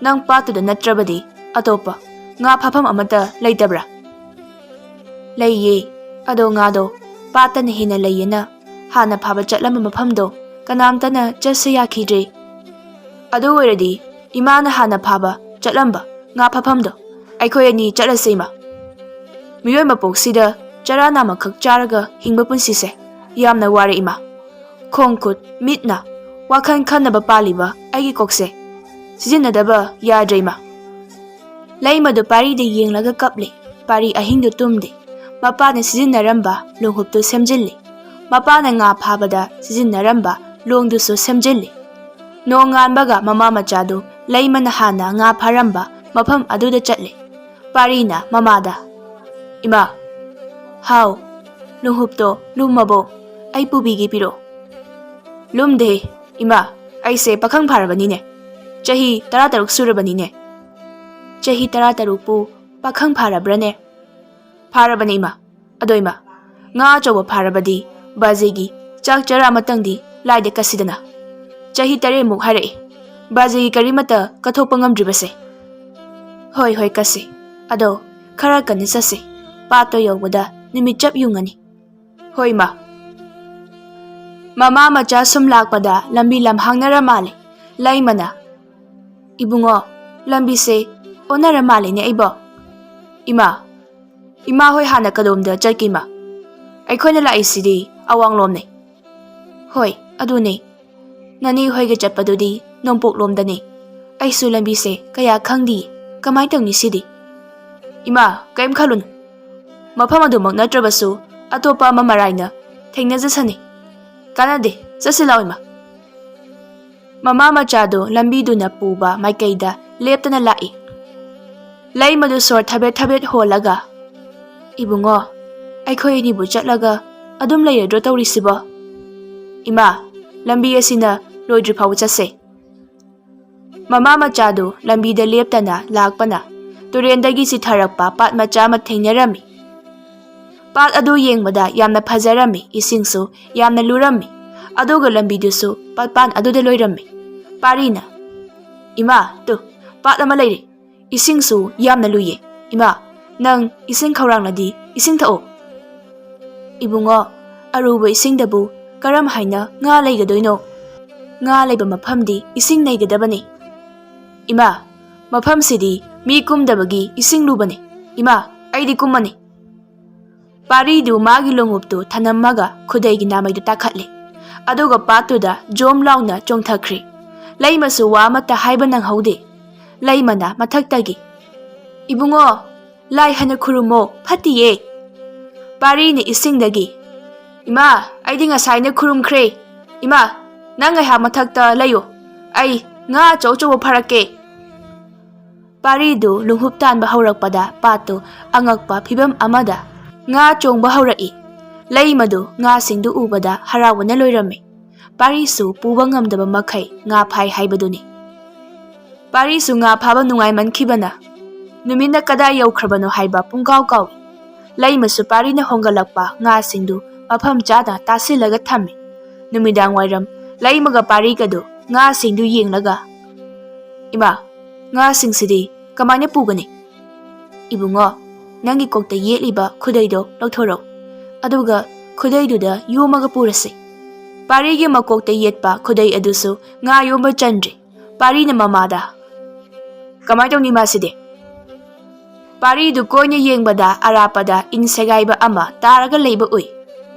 ꯅꯪ ꯄꯥꯠꯇꯨꯗ ꯅꯠꯇ꯭ꯔꯕꯗꯤ ꯑꯇꯣꯞꯄ ꯉꯥ ꯐꯥꯐꯝ ꯑꯃꯠꯇ ꯂꯩꯇꯕ꯭ꯔꯥ?" "ꯂꯩꯌꯦ, ꯑꯗꯣ ꯉꯥꯗꯣ ꯄꯥꯠꯇꯅ ꯍꯦꯟꯅ ꯂꯩꯌꯦꯅ ꯍꯥꯟꯅ ꯐꯥꯕ ꯆꯠꯂꯝꯕ ꯃꯐꯝꯗꯣ ꯀꯅꯥꯝꯇꯅ ꯆꯠꯁꯦ ꯌꯥꯈꯤꯗ꯭ꯔꯦ"꯫ "ꯑꯗꯨ ꯑꯣꯏꯔꯗꯤ ꯏꯃꯥꯅ ꯍꯥꯟꯅ ꯐꯥꯕ ꯆꯠꯂꯝꯕ ꯉꯥ ꯐꯥꯐꯝꯗꯣ ꯑꯩꯈꯣꯏ ꯑꯅꯤ ꯆꯠꯂꯁꯦ ꯏꯃꯥ꯫ ꯃꯤꯑꯣꯏ ꯃꯄꯣꯛꯁꯤꯗ ꯆꯔꯥ ꯅꯥꯝꯃꯈꯛ ꯆꯥꯔꯒ ꯍꯤꯡꯕ ꯄꯨꯟꯁꯤꯁꯦ ꯌꯥꯝꯅ ꯋꯥꯔꯦ ꯏꯃꯥ꯫ ꯈꯣꯡ ꯈꯨꯠ, ꯃꯤꯠ ꯅꯥ, ꯋꯥꯈꯜ ꯈꯟꯅꯕ ꯄꯥꯜꯂꯤꯕ ꯑꯩꯒꯤ ꯀꯣꯛꯁꯦ ꯁꯤꯖꯤꯟꯅꯗꯕ ꯌꯥꯗ꯭ꯔꯦ ꯏꯃꯥ"꯫ ꯂꯩꯃꯗꯨ ꯄꯥꯔꯤꯗ ꯌꯦꯡꯂꯒ ꯀꯞꯂꯤ꯫ ꯄꯥꯔꯤ ꯑꯍꯤꯡꯗꯨ ꯇꯨꯝꯗꯦ꯫ ꯃꯄꯥꯅ ꯁꯤꯖꯤꯟꯅꯔꯝꯕ ꯂꯣꯡꯍꯨꯞꯇꯨ ꯁꯦꯝꯖꯤꯜꯂꯤ꯫ ꯃꯄꯥꯅ ꯉꯥ ꯐꯥꯕꯗ ꯁꯤꯖꯤꯟꯅꯔꯝꯕ ꯂꯣꯡꯗꯨꯁꯨ ꯁꯦꯝꯖꯤꯜꯂꯤ꯫ ꯅꯣꯡꯉꯥꯟꯕꯒ ꯃꯃꯥ ꯃꯆꯥꯗꯨ ꯂꯩꯃꯅ ꯍꯥꯟꯅ ꯉꯥ ꯐꯥꯔꯝꯕ ꯃꯐꯝ ꯑꯗꯨꯗ ꯆꯠꯂꯤ꯫ ꯄꯥꯔꯤꯅ ꯃꯃꯥꯗ, "ꯏꯃꯥ, ꯍꯥꯎ, ꯂꯣꯡꯍꯨꯞꯇꯣ ꯂꯨꯝꯃꯕꯣ? ꯑꯩ ꯄꯨꯕꯤꯒꯦ, ꯄꯤꯔꯛꯑꯣ"꯫ "ꯂꯨꯝꯗꯦ, ꯏꯃꯥ, ꯑꯩꯁꯦ ꯄꯥꯈꯪ ꯐꯥꯔꯕꯅꯤꯅꯦ꯫ ꯆꯍꯤ ꯇꯔꯥꯇꯔꯨꯛ ꯁꯨꯔꯕꯅꯤꯅꯦ"꯫ "ꯆꯍꯤ ꯇꯔꯥꯇꯔꯨꯛꯄꯨ ꯄꯥꯈꯪ ꯐꯥꯔꯕ꯭ꯔꯅꯦ?" "ꯐꯥꯔꯕꯅꯦ, ꯏꯃꯥ꯫ ꯑꯗꯣ ꯏꯃꯥ, ꯉꯥ ꯑꯆꯧꯕ ꯐꯥꯔꯕꯗꯤ ꯕꯥꯖꯩꯒꯤ ꯆꯥꯛ ꯆꯔꯥ ꯑꯃꯇꯪꯗꯤ ꯂꯥꯏꯗ ꯀꯠꯁꯤꯗꯅ꯫ ꯆꯍꯤ ꯇꯔꯦꯠꯃꯨꯛ ꯍꯥꯏꯔꯛꯏ, ꯕꯥꯖꯩꯒꯤ ꯀꯔꯤꯃꯠꯇ ꯀꯠꯊꯣꯛꯄ ꯉꯝꯗ꯭ꯔꯤꯕꯁꯦ"꯫ "ꯍꯣꯏ, ꯍꯣꯏ, ꯀꯠꯁꯤ꯫ ꯑꯗꯣ ꯈꯔ ꯀꯟꯅ ꯆꯠꯁꯤ꯫ ꯄꯥꯠꯇꯣ ꯌꯧꯕꯗ ꯅꯨꯃꯤꯠ ꯆꯞ ꯌꯨꯡꯉꯅꯤ"꯫ "ꯍꯣꯏ, ꯏꯃꯥ"꯫ ꯃꯃꯥ ꯃꯆꯥ ꯁꯨꯝ ꯂꯥꯛꯄꯗ ꯂꯝꯕꯤ ꯂꯝꯍꯥꯡꯅꯔ ꯃꯥꯜꯂꯦ꯫ ꯂꯩꯃꯅ, "ꯏꯕꯨꯡꯉꯣ, ꯂꯝꯕꯤꯁꯦ ꯑꯣꯟꯅꯔ ꯃꯥꯜꯂꯦꯅꯦ ꯑꯩꯕꯣ"꯫ "ꯏꯃꯥ, ꯏꯃꯥ ꯍꯣꯏ ꯍꯥꯟꯅ ꯀꯗꯣꯝꯗ ꯆꯠꯀꯦ, ꯏꯃꯥ? ꯑꯩꯈꯣꯏꯅ ꯂꯥꯛꯏꯁꯤꯗꯤ ꯑꯋꯥꯡꯂꯣꯝꯅꯦ"꯫ "ꯍꯣꯏ, ꯑꯗꯨꯅꯦ꯫ ꯅꯅꯦ ꯍꯣꯏꯒ ꯆꯠꯄꯗꯨꯗꯤ ꯅꯣꯡꯄꯣꯛꯂꯣꯝꯗꯅꯦ꯫ ꯑꯩꯁꯨ ꯂꯝꯕꯤꯁꯦ ꯀꯌꯥ ꯈꯪꯗꯤꯌꯦ꯫ ꯀꯃꯥꯏ ꯇꯧꯅꯤ ꯁꯤꯗꯤ?" "ꯏꯃꯥ, ꯀꯔꯤꯝ ꯈꯜꯂꯨꯅꯨ꯫ ꯃꯐꯝ ꯑꯗꯨꯃꯛ ꯅꯠꯇ꯭ꯔꯕꯁꯨ ꯑꯇꯣꯞꯄ ꯑꯃ ꯃꯔꯥꯏꯅ ꯊꯦꯡꯅꯖꯁꯅꯤ꯫ ꯀꯥꯟꯅꯗꯦ, ꯆꯠꯁꯤ ꯂꯥꯛꯑꯣ, ꯏꯃꯥ"꯫ ꯃꯃꯥ ꯃꯆꯥꯗꯨ ꯂꯝꯕꯤꯗꯨꯅ ꯄꯨꯕ ꯃꯥꯏꯀꯩꯗ ꯂꯦꯞꯇꯅ ꯂꯥꯛꯏ꯫ ꯂꯩꯃꯗꯨ ꯁꯣꯔ ꯊꯕꯦꯠ ꯊꯕꯦꯠ ꯍꯣꯜꯂꯒ, "ꯏꯕꯨꯡꯉꯣ, ꯑꯩꯈꯣꯏ ꯑꯅꯤꯕꯨ ꯆꯠꯂꯒ ꯑꯗꯨꯝ ꯂꯩꯔꯗ꯭ꯔꯣ ꯇꯧꯔꯤꯁꯤꯕꯣ? ꯏꯃꯥ, ꯂꯝꯕꯤ ꯑꯁꯤꯅ ꯂꯣꯏꯗ꯭ꯔꯤ ꯐꯥꯎꯕ ꯆꯠꯁꯦ"꯫ ꯃꯃꯥ ꯃꯆꯥꯗꯨ ꯂꯝꯕꯤꯗ ꯂꯦꯞꯇꯅ ꯂꯥꯛꯄꯅ ꯇꯨꯔꯦꯟꯗꯒꯤ ꯆꯤꯊꯔꯛꯄ ꯄꯥꯠ ꯃꯆꯥ ꯑꯃ ꯊꯦꯡꯅꯔꯝꯃꯤ꯫ ꯄꯥꯠ ꯑꯗꯨ ꯌꯦꯡꯕꯗ ꯌꯥꯝꯅ ꯐꯖꯔꯝꯃꯤ, ꯏꯁꯤꯡꯁꯨ ꯌꯥꯝꯅ ꯂꯨꯔꯝꯃꯤ, ꯑꯗꯨꯒ ꯂꯝꯕꯤꯗꯨꯁꯨ ꯄꯥꯠꯄꯥꯟ ꯑꯗꯨꯗ ꯂꯣꯏꯔꯝꯃꯤ꯫ ꯄꯥꯔꯤꯅ, "ꯏꯃꯥ, ꯇꯨ, ꯄꯥꯠ ꯑꯃ ꯂꯩꯔꯦ, ꯏꯁꯤꯡꯁꯨ ꯌꯥꯝꯅ ꯂꯨꯏꯌꯦ꯫ ꯏꯃꯥ, ꯅꯪ ꯏꯁꯤꯡ ꯈꯧꯔꯥꯡꯂꯗꯤ ꯏꯁꯤꯡ ꯊꯛꯑꯣ"꯫ "ꯏꯕꯨꯡꯉꯣ, ꯑꯔꯨꯕ ꯏꯁꯤꯡꯗꯕꯨ ꯀꯔꯝ ꯍꯥꯏꯅ ꯉꯥ ꯂꯩꯒꯗꯣꯏꯅꯣ? ꯉꯥ ꯂꯩꯕ ꯃꯐꯝꯗꯤ ꯏꯁꯤꯡ ꯅꯩꯒꯗꯕꯅꯤ"꯫ "ꯏꯃꯥ, ꯃꯐꯝꯁꯤꯗꯤ ꯃꯤ ꯀꯨꯝꯗꯕꯒꯤ ꯏꯁꯤꯡ ꯂꯨꯕꯅꯤ꯫ ꯏꯃꯥ, ꯑꯩꯗꯤ ꯀꯨꯝꯃꯅꯤ"꯫ ꯄꯥꯔꯤꯗꯨ ꯃꯥꯒꯤ ꯂꯣꯡꯎꯞꯇꯨ ꯊꯅꯝꯃꯒ ꯈꯨꯗꯩꯒꯤ ꯅꯥꯃꯩꯗꯨ ꯇꯥꯈꯠꯂꯤ꯫ ꯑꯗꯨꯒ ꯄꯥꯠꯇꯨꯗ ꯖꯣꯝ ꯂꯥꯎꯅ ꯆꯣꯡꯊꯈ꯭ꯔꯤ꯫ ꯂꯩꯃꯁꯨ ꯋꯥ ꯑꯃꯠꯇ ꯍꯥꯏꯕ ꯅꯪꯍꯧꯗꯦ꯫ ꯂꯩꯃꯅ ꯃꯊꯛꯇꯒꯤ, "ꯏꯕꯨꯡꯉꯣ, ꯂꯥꯏ ꯍꯥꯟꯅ ꯈꯨꯔꯨꯝꯃꯣ, ꯐꯠꯇꯤꯌꯦ"꯫ ꯄꯥꯔꯤꯅ ꯏꯁꯤꯡꯗꯒꯤ, "ꯏꯃꯥ, ꯑꯩꯗꯤ ꯉꯁꯥꯏꯅ ꯈꯨꯔꯨꯝꯈ꯭ꯔꯦ꯫ ꯏꯃꯥ, ꯅꯪ ꯉꯥꯏꯍꯥꯛ ꯃꯊꯛꯇ ꯂꯩꯌꯨ, ꯑꯩ ꯉꯥ ꯑꯆꯧ ꯑꯆꯧꯕ ꯐꯥꯔꯛꯀꯦ"꯫ ꯄꯥꯔꯤꯗꯨ ꯂꯨꯡꯍꯨꯞ ꯇꯥꯟꯕ ꯍꯧꯔꯛꯄꯗ ꯄꯥꯠꯇꯨ ꯑꯉꯛꯄ ꯐꯤꯕꯝ ꯑꯃꯗ ꯉꯥ ꯆꯣꯡꯕ ꯍꯧꯔꯛꯏ꯫ ꯂꯩꯃꯗꯨ ꯉꯥꯁꯤꯡꯗꯨ ꯎꯕꯗ ꯍꯔꯥꯎꯕꯅ ꯂꯣꯏꯔꯝꯃꯤ꯫ ꯄꯥꯔꯤꯁꯨ ꯄꯨꯕ ꯉꯝꯗꯕ ꯃꯈꯩ ꯉꯥ ꯐꯥꯏ ꯍꯥꯏꯕꯗꯨꯅꯤ꯫ ꯄꯥꯔꯤꯁꯨ ꯉꯥ ꯐꯥꯕ ꯅꯨꯡꯉꯥꯏꯃꯟꯈꯤꯕꯅ ꯅꯨꯃꯤꯠꯅ ꯀꯗꯥꯏ ꯌꯧꯈ꯭ꯔꯕꯅꯣ ꯍꯥꯏꯕ ꯄꯨꯡꯀꯥꯎ ꯀꯥꯎꯏ꯫ ꯂꯩꯃꯁꯨ ꯄꯥꯔꯤꯅ ꯍꯣꯡꯒꯠꯂꯛꯄ ꯉꯥꯁꯤꯡꯗꯨ ꯃꯐꯝ ꯆꯥꯅ ꯇꯥꯁꯤꯜꯂꯒ ꯊꯝꯃꯤ꯫ ꯅꯨꯃꯤꯗꯥꯡ ꯋꯥꯏꯔꯝ ꯂꯩꯃꯒ ꯄꯥꯔꯤꯒꯗꯨ ꯉꯥꯁꯤꯡꯗꯨ ꯌꯦꯡꯂꯒ, "ꯏꯃꯥ, ꯉꯥꯁꯤꯡꯁꯤꯗꯤ ꯀꯃꯥꯏꯅ ꯄꯨꯒꯅꯤ?" "ꯏꯕꯨꯡꯉꯣ, ꯅꯪꯒꯤ ꯀꯣꯛꯇ ꯌꯦꯠꯂꯤꯕ ꯈꯨꯗꯩꯗꯣ ꯂꯧꯊꯣꯔꯛꯎ, ꯑꯗꯨꯒ ꯈꯨꯗꯩꯗꯨꯗ ꯌꯣꯝꯃꯒ ꯄꯨꯔꯁꯤ"꯫ ꯄꯥꯔꯤꯒꯤ ꯃꯀꯣꯛꯇ ꯌꯦꯠꯄ ꯈꯨꯗꯩ ꯑꯗꯨꯁꯨ ꯉꯥ ꯌꯣꯝꯕ ꯆꯟꯗ꯭ꯔꯤ꯫ ꯄꯥꯔꯤꯅ ꯃꯃꯥꯗ, "ꯀꯃꯥꯏ ꯇꯧꯅꯤ ꯃꯥꯁꯤꯗꯤ?" ꯄꯥꯔꯤꯗꯨ ꯀꯣꯏꯅ ꯌꯦꯡꯕꯗ ꯑꯔꯥꯞꯄꯗ ꯏꯟ ꯁꯦꯒꯥꯏꯕ ꯑꯃ ꯇꯥꯔꯒ ꯂꯩꯕ ꯎꯏ꯫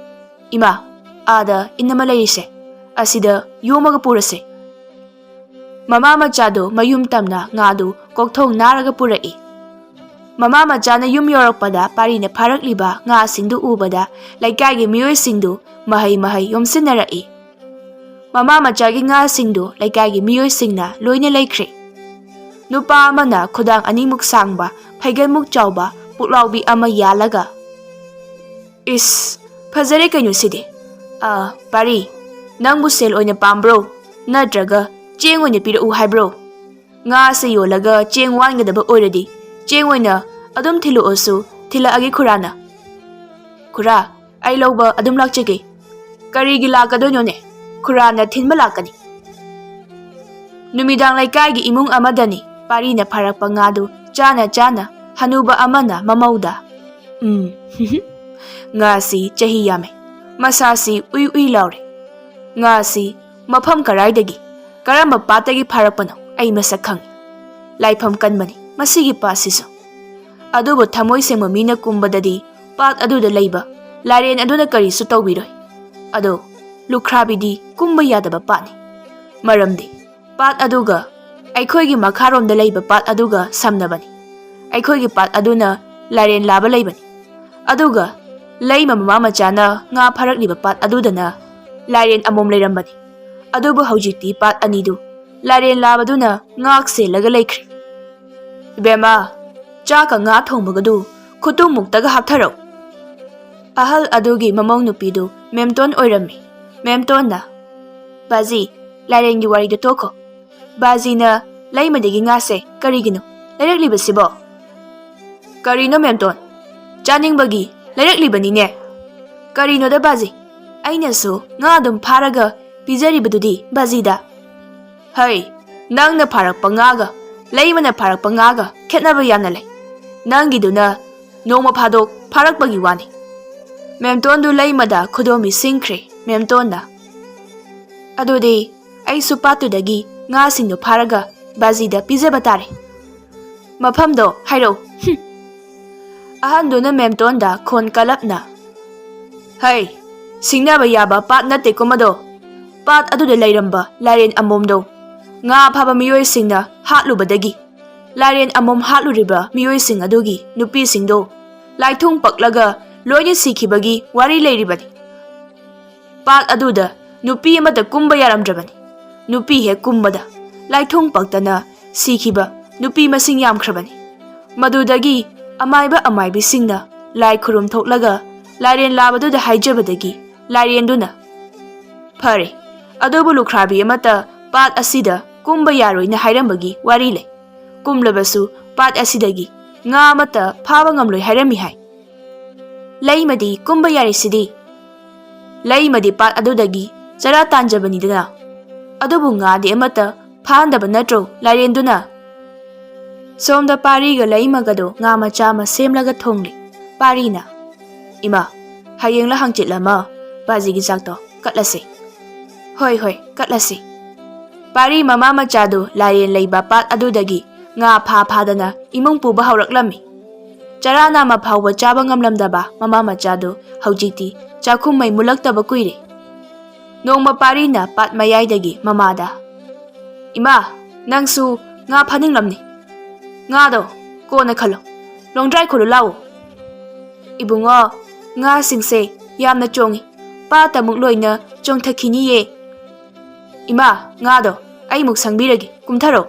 "ꯏꯃꯥ, ꯑꯥꯗ ꯏꯟ ꯑꯃ ꯂꯩꯔꯤꯁꯦ, ꯑꯁꯤꯗ ꯌꯣꯝꯃꯒ ꯄꯨꯔꯁꯦ"꯫ ꯃꯃꯥ ꯃꯆꯥꯗꯨ ꯃꯌꯨꯝ ꯇꯝꯅ ꯉꯥꯗꯨ ꯀꯣꯛꯊꯣꯡ ꯅꯥꯔꯒ ꯄꯨꯔꯛꯏ꯫ ꯃꯃꯥ ꯃꯆꯥꯅ ꯌꯨꯝ ꯌꯧꯔꯛꯄꯗ ꯄꯥꯔꯤꯅ ꯐꯥꯔꯛꯂꯤꯕ ꯉꯥꯁꯤꯡꯗꯨ ꯎꯕꯗ ꯂꯩꯀꯥꯏꯒꯤ ꯃꯤꯑꯣꯏꯁꯤꯡꯗꯨ ꯃꯍꯩ ꯃꯍꯩ ꯌꯣꯝꯁꯤꯟꯅꯔꯛꯏ꯫ ꯃꯃꯥ ꯃꯆꯥꯒꯤ ꯉꯥꯁꯤꯡꯗꯨ ꯂꯩꯀꯥꯏꯒꯤ ꯃꯤꯑꯣꯏꯁꯤꯡꯅ ꯂꯣꯏꯅ ꯂꯩꯈ꯭ꯔꯦ꯫ ꯅꯨꯄꯥ ꯑꯃꯅ ꯈꯨꯗꯥꯡ ꯑꯅꯤꯃꯨꯛ ꯁꯥꯡꯕ, ꯐꯩꯒꯟꯃꯨꯛ ꯆꯥꯎꯕ ꯄꯨꯛꯂꯥꯎꯕꯤ ꯑꯃ ꯌꯥꯜꯂꯒ, "ꯏꯁ, ꯐꯖꯔꯦ ꯀꯩꯅꯣ ꯁꯤꯗꯤ꯫ ꯑ, ꯄꯥꯔꯤ, ꯅꯪꯕꯨ ꯁꯦꯜ ꯑꯣꯏꯅ ꯄꯥꯝꯕ꯭ꯔꯣ? ꯅꯠꯇ꯭ꯔꯒ ꯆꯦꯡ ꯑꯣꯏꯅ ꯄꯤꯔꯛꯎ ꯍꯥꯏꯕ꯭ꯔꯣ? ꯉꯥꯁꯦ ꯌꯣꯜꯂꯒ ꯆꯦꯡ ꯋꯥꯟꯒꯗꯕ ꯑꯣꯏꯔꯗꯤ ꯆꯦꯡ ꯑꯣꯏꯅ ꯑꯗꯨꯝ ꯊꯤꯜꯂꯛꯑꯣꯁꯨ ꯊꯤꯜꯂꯛꯑꯒꯦ ꯈꯨꯔꯥꯅ"꯫ "ꯈꯨꯔꯥ, ꯑꯩ ꯂꯧꯕ ꯑꯗꯨꯝ ꯂꯥꯛꯆꯒꯦ"꯫ "ꯀꯔꯤꯒꯤ ꯂꯥꯛꯀꯗꯣꯏꯅꯣꯅꯦ? ꯈꯨꯔꯥꯅ ꯊꯤꯟꯕ ꯂꯥꯛꯀꯅꯤ"꯫ ꯅꯨꯃꯤꯗꯥꯡ ꯂꯩꯀꯥꯏꯒꯤ ꯏꯃꯨꯡ ꯑꯃꯗꯅꯤ ꯄꯥꯔꯤꯅ ꯐꯥꯔꯛꯄ ꯉꯥꯗꯨ ꯆꯥꯅ ꯆꯥꯅ ꯍꯅꯨꯕ ꯑꯃꯅ ꯃꯃꯧꯗ, "ꯎꯝ, ꯉꯥꯁꯤ ꯆꯍꯤ ꯌꯥꯝꯃꯦ, ꯃꯁꯥꯁꯤ ꯎꯏ ꯎꯏ ꯂꯥꯎꯔꯦ꯫ ꯉꯥꯁꯤ ꯃꯐꯝ ꯀꯔꯥꯏꯗꯒꯤ, ꯀꯔꯝꯕ ꯄꯥꯠꯇꯒꯤ ꯐꯥꯔꯛꯄꯅꯣ ꯑꯩ ꯃꯁꯛ ꯈꯪꯏ꯫ ꯂꯥꯏꯐꯝ ꯀꯟꯕꯅꯤ ꯃꯁꯤꯒꯤ ꯄꯥꯠꯁꯤꯁꯨ꯫ ꯑꯗꯨꯕꯨ ꯊꯃꯣꯏ ꯁꯦꯡꯕ ꯃꯤꯅ ꯀꯨꯝꯕꯗꯗꯤ ꯄꯥꯠ ꯑꯗꯨꯗ ꯂꯩꯕ ꯂꯥꯏꯔꯦꯟ ꯑꯗꯨꯅ ꯀꯔꯤꯁꯨ ꯇꯧꯕꯤꯔꯣꯏ꯫ ꯑꯗꯣ ꯂꯨꯈ꯭ꯔꯥꯕꯤꯗꯤ ꯀꯨꯝꯕ ꯌꯥꯗꯕ ꯄꯥꯠꯅꯤ꯫ ꯃꯔꯝꯗꯤ ꯄꯥꯠ ꯑꯗꯨꯒ ꯑꯩꯈꯣꯏꯒꯤ ꯃꯈꯥꯔꯣꯝꯗ ꯂꯩꯕ ꯄꯥꯠ ꯑꯗꯨꯒ ꯁꯝꯅꯕꯅꯤ꯫ ꯑꯩꯈꯣꯏꯒꯤ ꯄꯥꯠ ꯑꯗꯨꯅ ꯂꯥꯏꯔꯦꯟ ꯂꯥꯕ ꯂꯩꯕꯅꯤ꯫ ꯑꯗꯨꯒ ꯂꯩꯃ ꯃꯃꯥ ꯃꯆꯥꯅ ꯉꯥ ꯐꯥꯔꯛꯂꯤꯕ ꯄꯥꯠ ꯑꯗꯨꯗꯅ ꯂꯥꯏꯔꯦꯟ ꯑꯃꯣꯝ ꯂꯩꯔꯝꯕꯅꯤ꯫ ꯑꯗꯨꯕꯨ ꯍꯧꯖꯤꯛꯇꯤ ꯄꯥꯠ ꯑꯅꯤꯗꯨ ꯂꯥꯏꯔꯦꯟ ꯂꯥꯕꯗꯨꯅ ꯉꯥꯛ ꯁꯦꯜꯂꯒ ꯂꯩꯈ꯭ꯔꯦ꯫ "ꯏꯕꯦꯝꯃ, ꯆꯥꯛꯀ ꯉꯥ ꯊꯣꯡꯕꯒꯗꯨ ꯈꯨꯇꯨꯝꯃꯨꯛꯇꯒ ꯍꯥꯞꯊꯔꯛꯎ꯫" ꯑꯍꯜ ꯑꯗꯨꯒꯤ ꯃꯃꯧ ꯅꯨꯄꯤꯗꯨ ꯃꯦꯝꯇꯣꯟ ꯑꯣꯏꯔꯝꯃꯤ꯫ ꯃꯦꯝꯇꯣꯟꯅ, "ꯕꯥꯖꯤ, ꯂꯥꯏꯔꯦꯟꯒꯤ ꯋꯥꯔꯤꯗꯨ ꯇꯣꯛꯈꯣ꯫ ꯕꯥꯖꯤꯅ ꯂꯩꯃꯗꯒꯤ ꯉꯥꯁꯦ ꯀꯔꯤꯒꯤꯅꯣ ꯂꯩꯔꯛꯂꯤꯕꯁꯤꯕꯣ?" "ꯀꯔꯤꯅꯣ ꯃꯦꯝꯇꯣꯟ? ꯆꯥꯅꯤꯡꯕꯒꯤ ꯂꯩꯔꯛꯂꯤꯕꯅꯤꯅꯦ꯫ ꯀꯔꯤꯅꯣꯗ ꯕꯥꯖꯤ, ꯑꯩꯅꯁꯨ ꯉꯥ ꯑꯗꯨꯝ ꯐꯥꯔꯒ ꯄꯤꯖꯔꯤꯕꯗꯨꯗꯤ ꯕꯥꯖꯤꯗ꯫ ꯍꯩ, ꯅꯪꯅ ꯐꯥꯔꯛꯄ ꯉꯥꯒ ꯂꯩꯃꯅ ꯐꯥꯔꯛꯄ ꯉꯥꯒ ꯈꯦꯠꯅꯕ ꯌꯥꯝꯅ ꯂꯩ꯫ ꯅꯪꯒꯤꯗꯨꯅ ꯅꯣꯡꯃ ꯐꯥꯗꯣꯛ ꯐꯥꯔꯛꯄꯒꯤ ꯋꯥꯅꯤ꯫" ꯃꯦꯝꯇꯣꯟꯗꯨ ꯂꯩꯃꯗ ꯈꯨꯗꯣꯝꯕꯤ ꯁꯤꯡꯈ꯭ꯔꯦ꯫ ꯃꯦꯝꯇꯣꯟꯅ, "ꯑꯗꯨꯗꯤ ꯑꯩꯁꯨ ꯄꯥꯠꯇꯨꯗꯒꯤ ꯉꯥꯁꯤꯡꯗꯨ ꯐꯥꯔꯒ ꯕꯥꯖꯤꯗ ꯄꯤꯖꯕ ꯇꯥꯔꯦ꯫ ꯃꯐꯝꯗꯣ ꯍꯥꯏꯔꯛꯎ꯫" ꯍꯨꯝ꯫ ꯑꯍꯟꯗꯨꯅ ꯃꯦꯝꯇꯣꯟꯗ ꯈꯣꯟ ꯀꯜꯂꯞꯅ, "ꯍꯩ, ꯁꯤꯡꯅꯕ ꯌꯥꯕ ꯄꯥꯠ ꯅꯠꯇꯦꯀꯣ ꯃꯗꯣ꯫ ꯄꯥꯠ ꯑꯗꯨꯗ ꯂꯩꯔꯝꯕ ꯂꯥꯏꯔꯦꯟ ꯑꯃꯣꯝꯗꯣ ꯉꯥ ꯐꯥꯕ ꯃꯤꯑꯣꯏꯁꯤꯡꯅ ꯍꯥꯠꯂꯨꯕꯗꯒꯤ ꯂꯥꯏꯔꯦꯟ ꯑꯃꯣꯝ ꯍꯥꯠꯂꯨꯔꯤꯕ ꯃꯤꯑꯣꯏꯁꯤꯡ ꯑꯗꯨꯒꯤ ꯅꯨꯄꯤꯁꯤꯡꯗꯣ ꯂꯥꯏꯊꯨꯡ ꯄꯛꯂꯒ ꯂꯣꯏꯅ ꯁꯤꯈꯤꯕꯒꯤ ꯋꯥꯔꯤ ꯂꯩꯔꯤꯕꯅꯤ꯫ ꯄꯥꯠ ꯑꯗꯨꯗ ꯅꯨꯄꯤ ꯑꯃꯠꯇ ꯀꯨꯝꯕ ꯌꯥꯔꯝꯗ꯭ꯔꯕꯅꯤ꯫ ꯅꯨꯄꯤ ꯍꯦꯛ ꯀꯨꯝꯕꯗ ꯂꯥꯏꯊꯨꯡ ꯄꯛꯇꯅ ꯁꯤꯈꯤꯕ ꯅꯨꯄꯤ ꯃꯁꯤꯡ ꯌꯥꯝꯈ꯭ꯔꯕꯅꯤ꯫ ꯃꯗꯨꯗꯒꯤ ꯑꯃꯥꯏꯕ ꯑꯃꯥꯏꯕꯤꯁꯤꯡꯅ ꯂꯥꯏ ꯈꯨꯔꯨꯝ ꯊꯣꯛꯂꯒ ꯂꯥꯏꯔꯦꯟ ꯂꯥꯕꯗꯨꯗ ꯍꯥꯏꯖꯕꯗꯒꯤ ꯂꯥꯏꯔꯦꯟꯗꯨꯅ, 'ꯐꯔꯦ, ꯑꯗꯨꯕꯨ ꯂꯨꯈ꯭ꯔꯥꯕꯤ ꯑꯃꯠꯇ ꯄꯥꯠ ꯑꯁꯤꯗ ꯀꯨꯝꯕ ꯌꯥꯔꯣꯏꯅ ꯍꯥꯏꯔꯝꯕꯒꯤ ꯋꯥꯔꯤ ꯂꯩ꯫ ꯀꯨꯝꯂꯕꯁꯨ ꯄꯥꯠ ꯑꯁꯤꯗꯒꯤ ꯉꯥ ꯑꯃꯠꯇ ꯐꯥꯕ ꯉꯝꯂꯣꯏ ꯍꯥꯏꯔꯝꯃꯤ ꯍꯥꯏ꯫ ꯂꯩꯃꯗꯤ ꯀꯨꯝꯕ ꯌꯥꯔꯤꯁꯤꯗꯤ꯫ ꯂꯩꯃꯗꯤ ꯄꯥꯠ ꯑꯗꯨꯗꯒꯤ ꯆꯔꯥ ꯇꯥꯟꯖꯕꯅꯤꯗꯅ꯫ ꯑꯗꯨꯕꯨ ꯉꯥꯗꯤ ꯑꯃꯠꯇ ꯐꯥꯍꯟꯗꯕ ꯅꯠꯇ꯭ꯔꯣ ꯂꯥꯏꯔꯦꯟꯗꯨꯅ?" ꯁꯣꯝꯗ ꯄꯥꯔꯤꯒ ꯂꯩꯃꯒꯗꯣ ꯉꯥ ꯃꯆꯥ ꯑꯃ ꯁꯦꯝꯂꯒ ꯊꯣꯡꯂꯤ꯫ ꯄꯥꯔꯤꯅ, "ꯏꯃꯥ, ꯍꯌꯦꯡꯂ ꯍꯪꯆꯤꯠꯂ ꯑꯃ ꯕꯥꯖꯤꯒꯤ ꯆꯥꯛꯇꯣ ꯀꯠꯂꯁꯤ꯫" "ꯍꯣꯏ, ꯍꯣꯏ, ꯀꯠꯂꯁꯤ꯫" ꯄꯥꯔꯤ ꯃꯃꯥ ꯃꯆꯥꯗꯨ ꯂꯥꯏꯔꯦꯟ ꯂꯩꯕ ꯄꯥꯠ ꯑꯗꯨꯗꯒꯤ ꯉꯥ ꯐꯥ ꯐꯥꯗꯅ ꯏꯃꯨꯡ ꯄꯨꯕ ꯍꯧꯔꯛꯂꯝꯃꯤ꯫ ꯆꯔꯥ ꯅꯥꯝꯃ ꯐꯥꯎꯕ ꯆꯥꯕ ꯉꯝꯂꯝꯗꯕ ꯃꯃꯥ ꯃꯆꯥꯗꯨ ꯍꯧꯖꯤꯛꯇꯤ ꯆꯥꯛꯈꯨꯝ ꯃꯩ ꯃꯨꯠꯂꯛꯇꯕ ꯀꯨꯏꯔꯦ꯫ ꯅꯣꯡꯃ ꯄꯥꯔꯤꯅ ꯄꯥꯠ ꯃꯌꯥꯏꯗꯒꯤ ꯃꯃꯥꯗ, "ꯏꯃꯥ, ꯅꯪꯁꯨ ꯉꯥ ꯐꯥꯅꯤꯡꯂꯝꯅꯤ꯫ ꯉꯥꯗꯣ ꯀꯣꯟꯅ ꯈꯜꯂꯣ꯫ ꯂꯣꯡꯗ꯭ꯔꯥꯏ ꯈꯣꯜꯂꯨ ꯂꯥꯛꯑꯣ꯫ ꯏꯕꯨꯡꯉꯣ, ꯉꯥꯁꯤꯡꯁꯦ ꯌꯥꯝꯅ ꯆꯣꯡꯉꯤ꯫ ꯄꯥꯠꯇ ꯑꯃꯨꯛ ꯂꯣꯏꯅ ꯆꯣꯡꯊꯈꯤꯅꯤꯌꯦ꯫ ꯏꯃꯥ, ꯉꯥꯗꯣ ꯑꯩꯃꯨꯛ ꯁꯪꯕꯤꯔꯒꯦ, ꯀꯨꯝꯊꯔꯣ꯫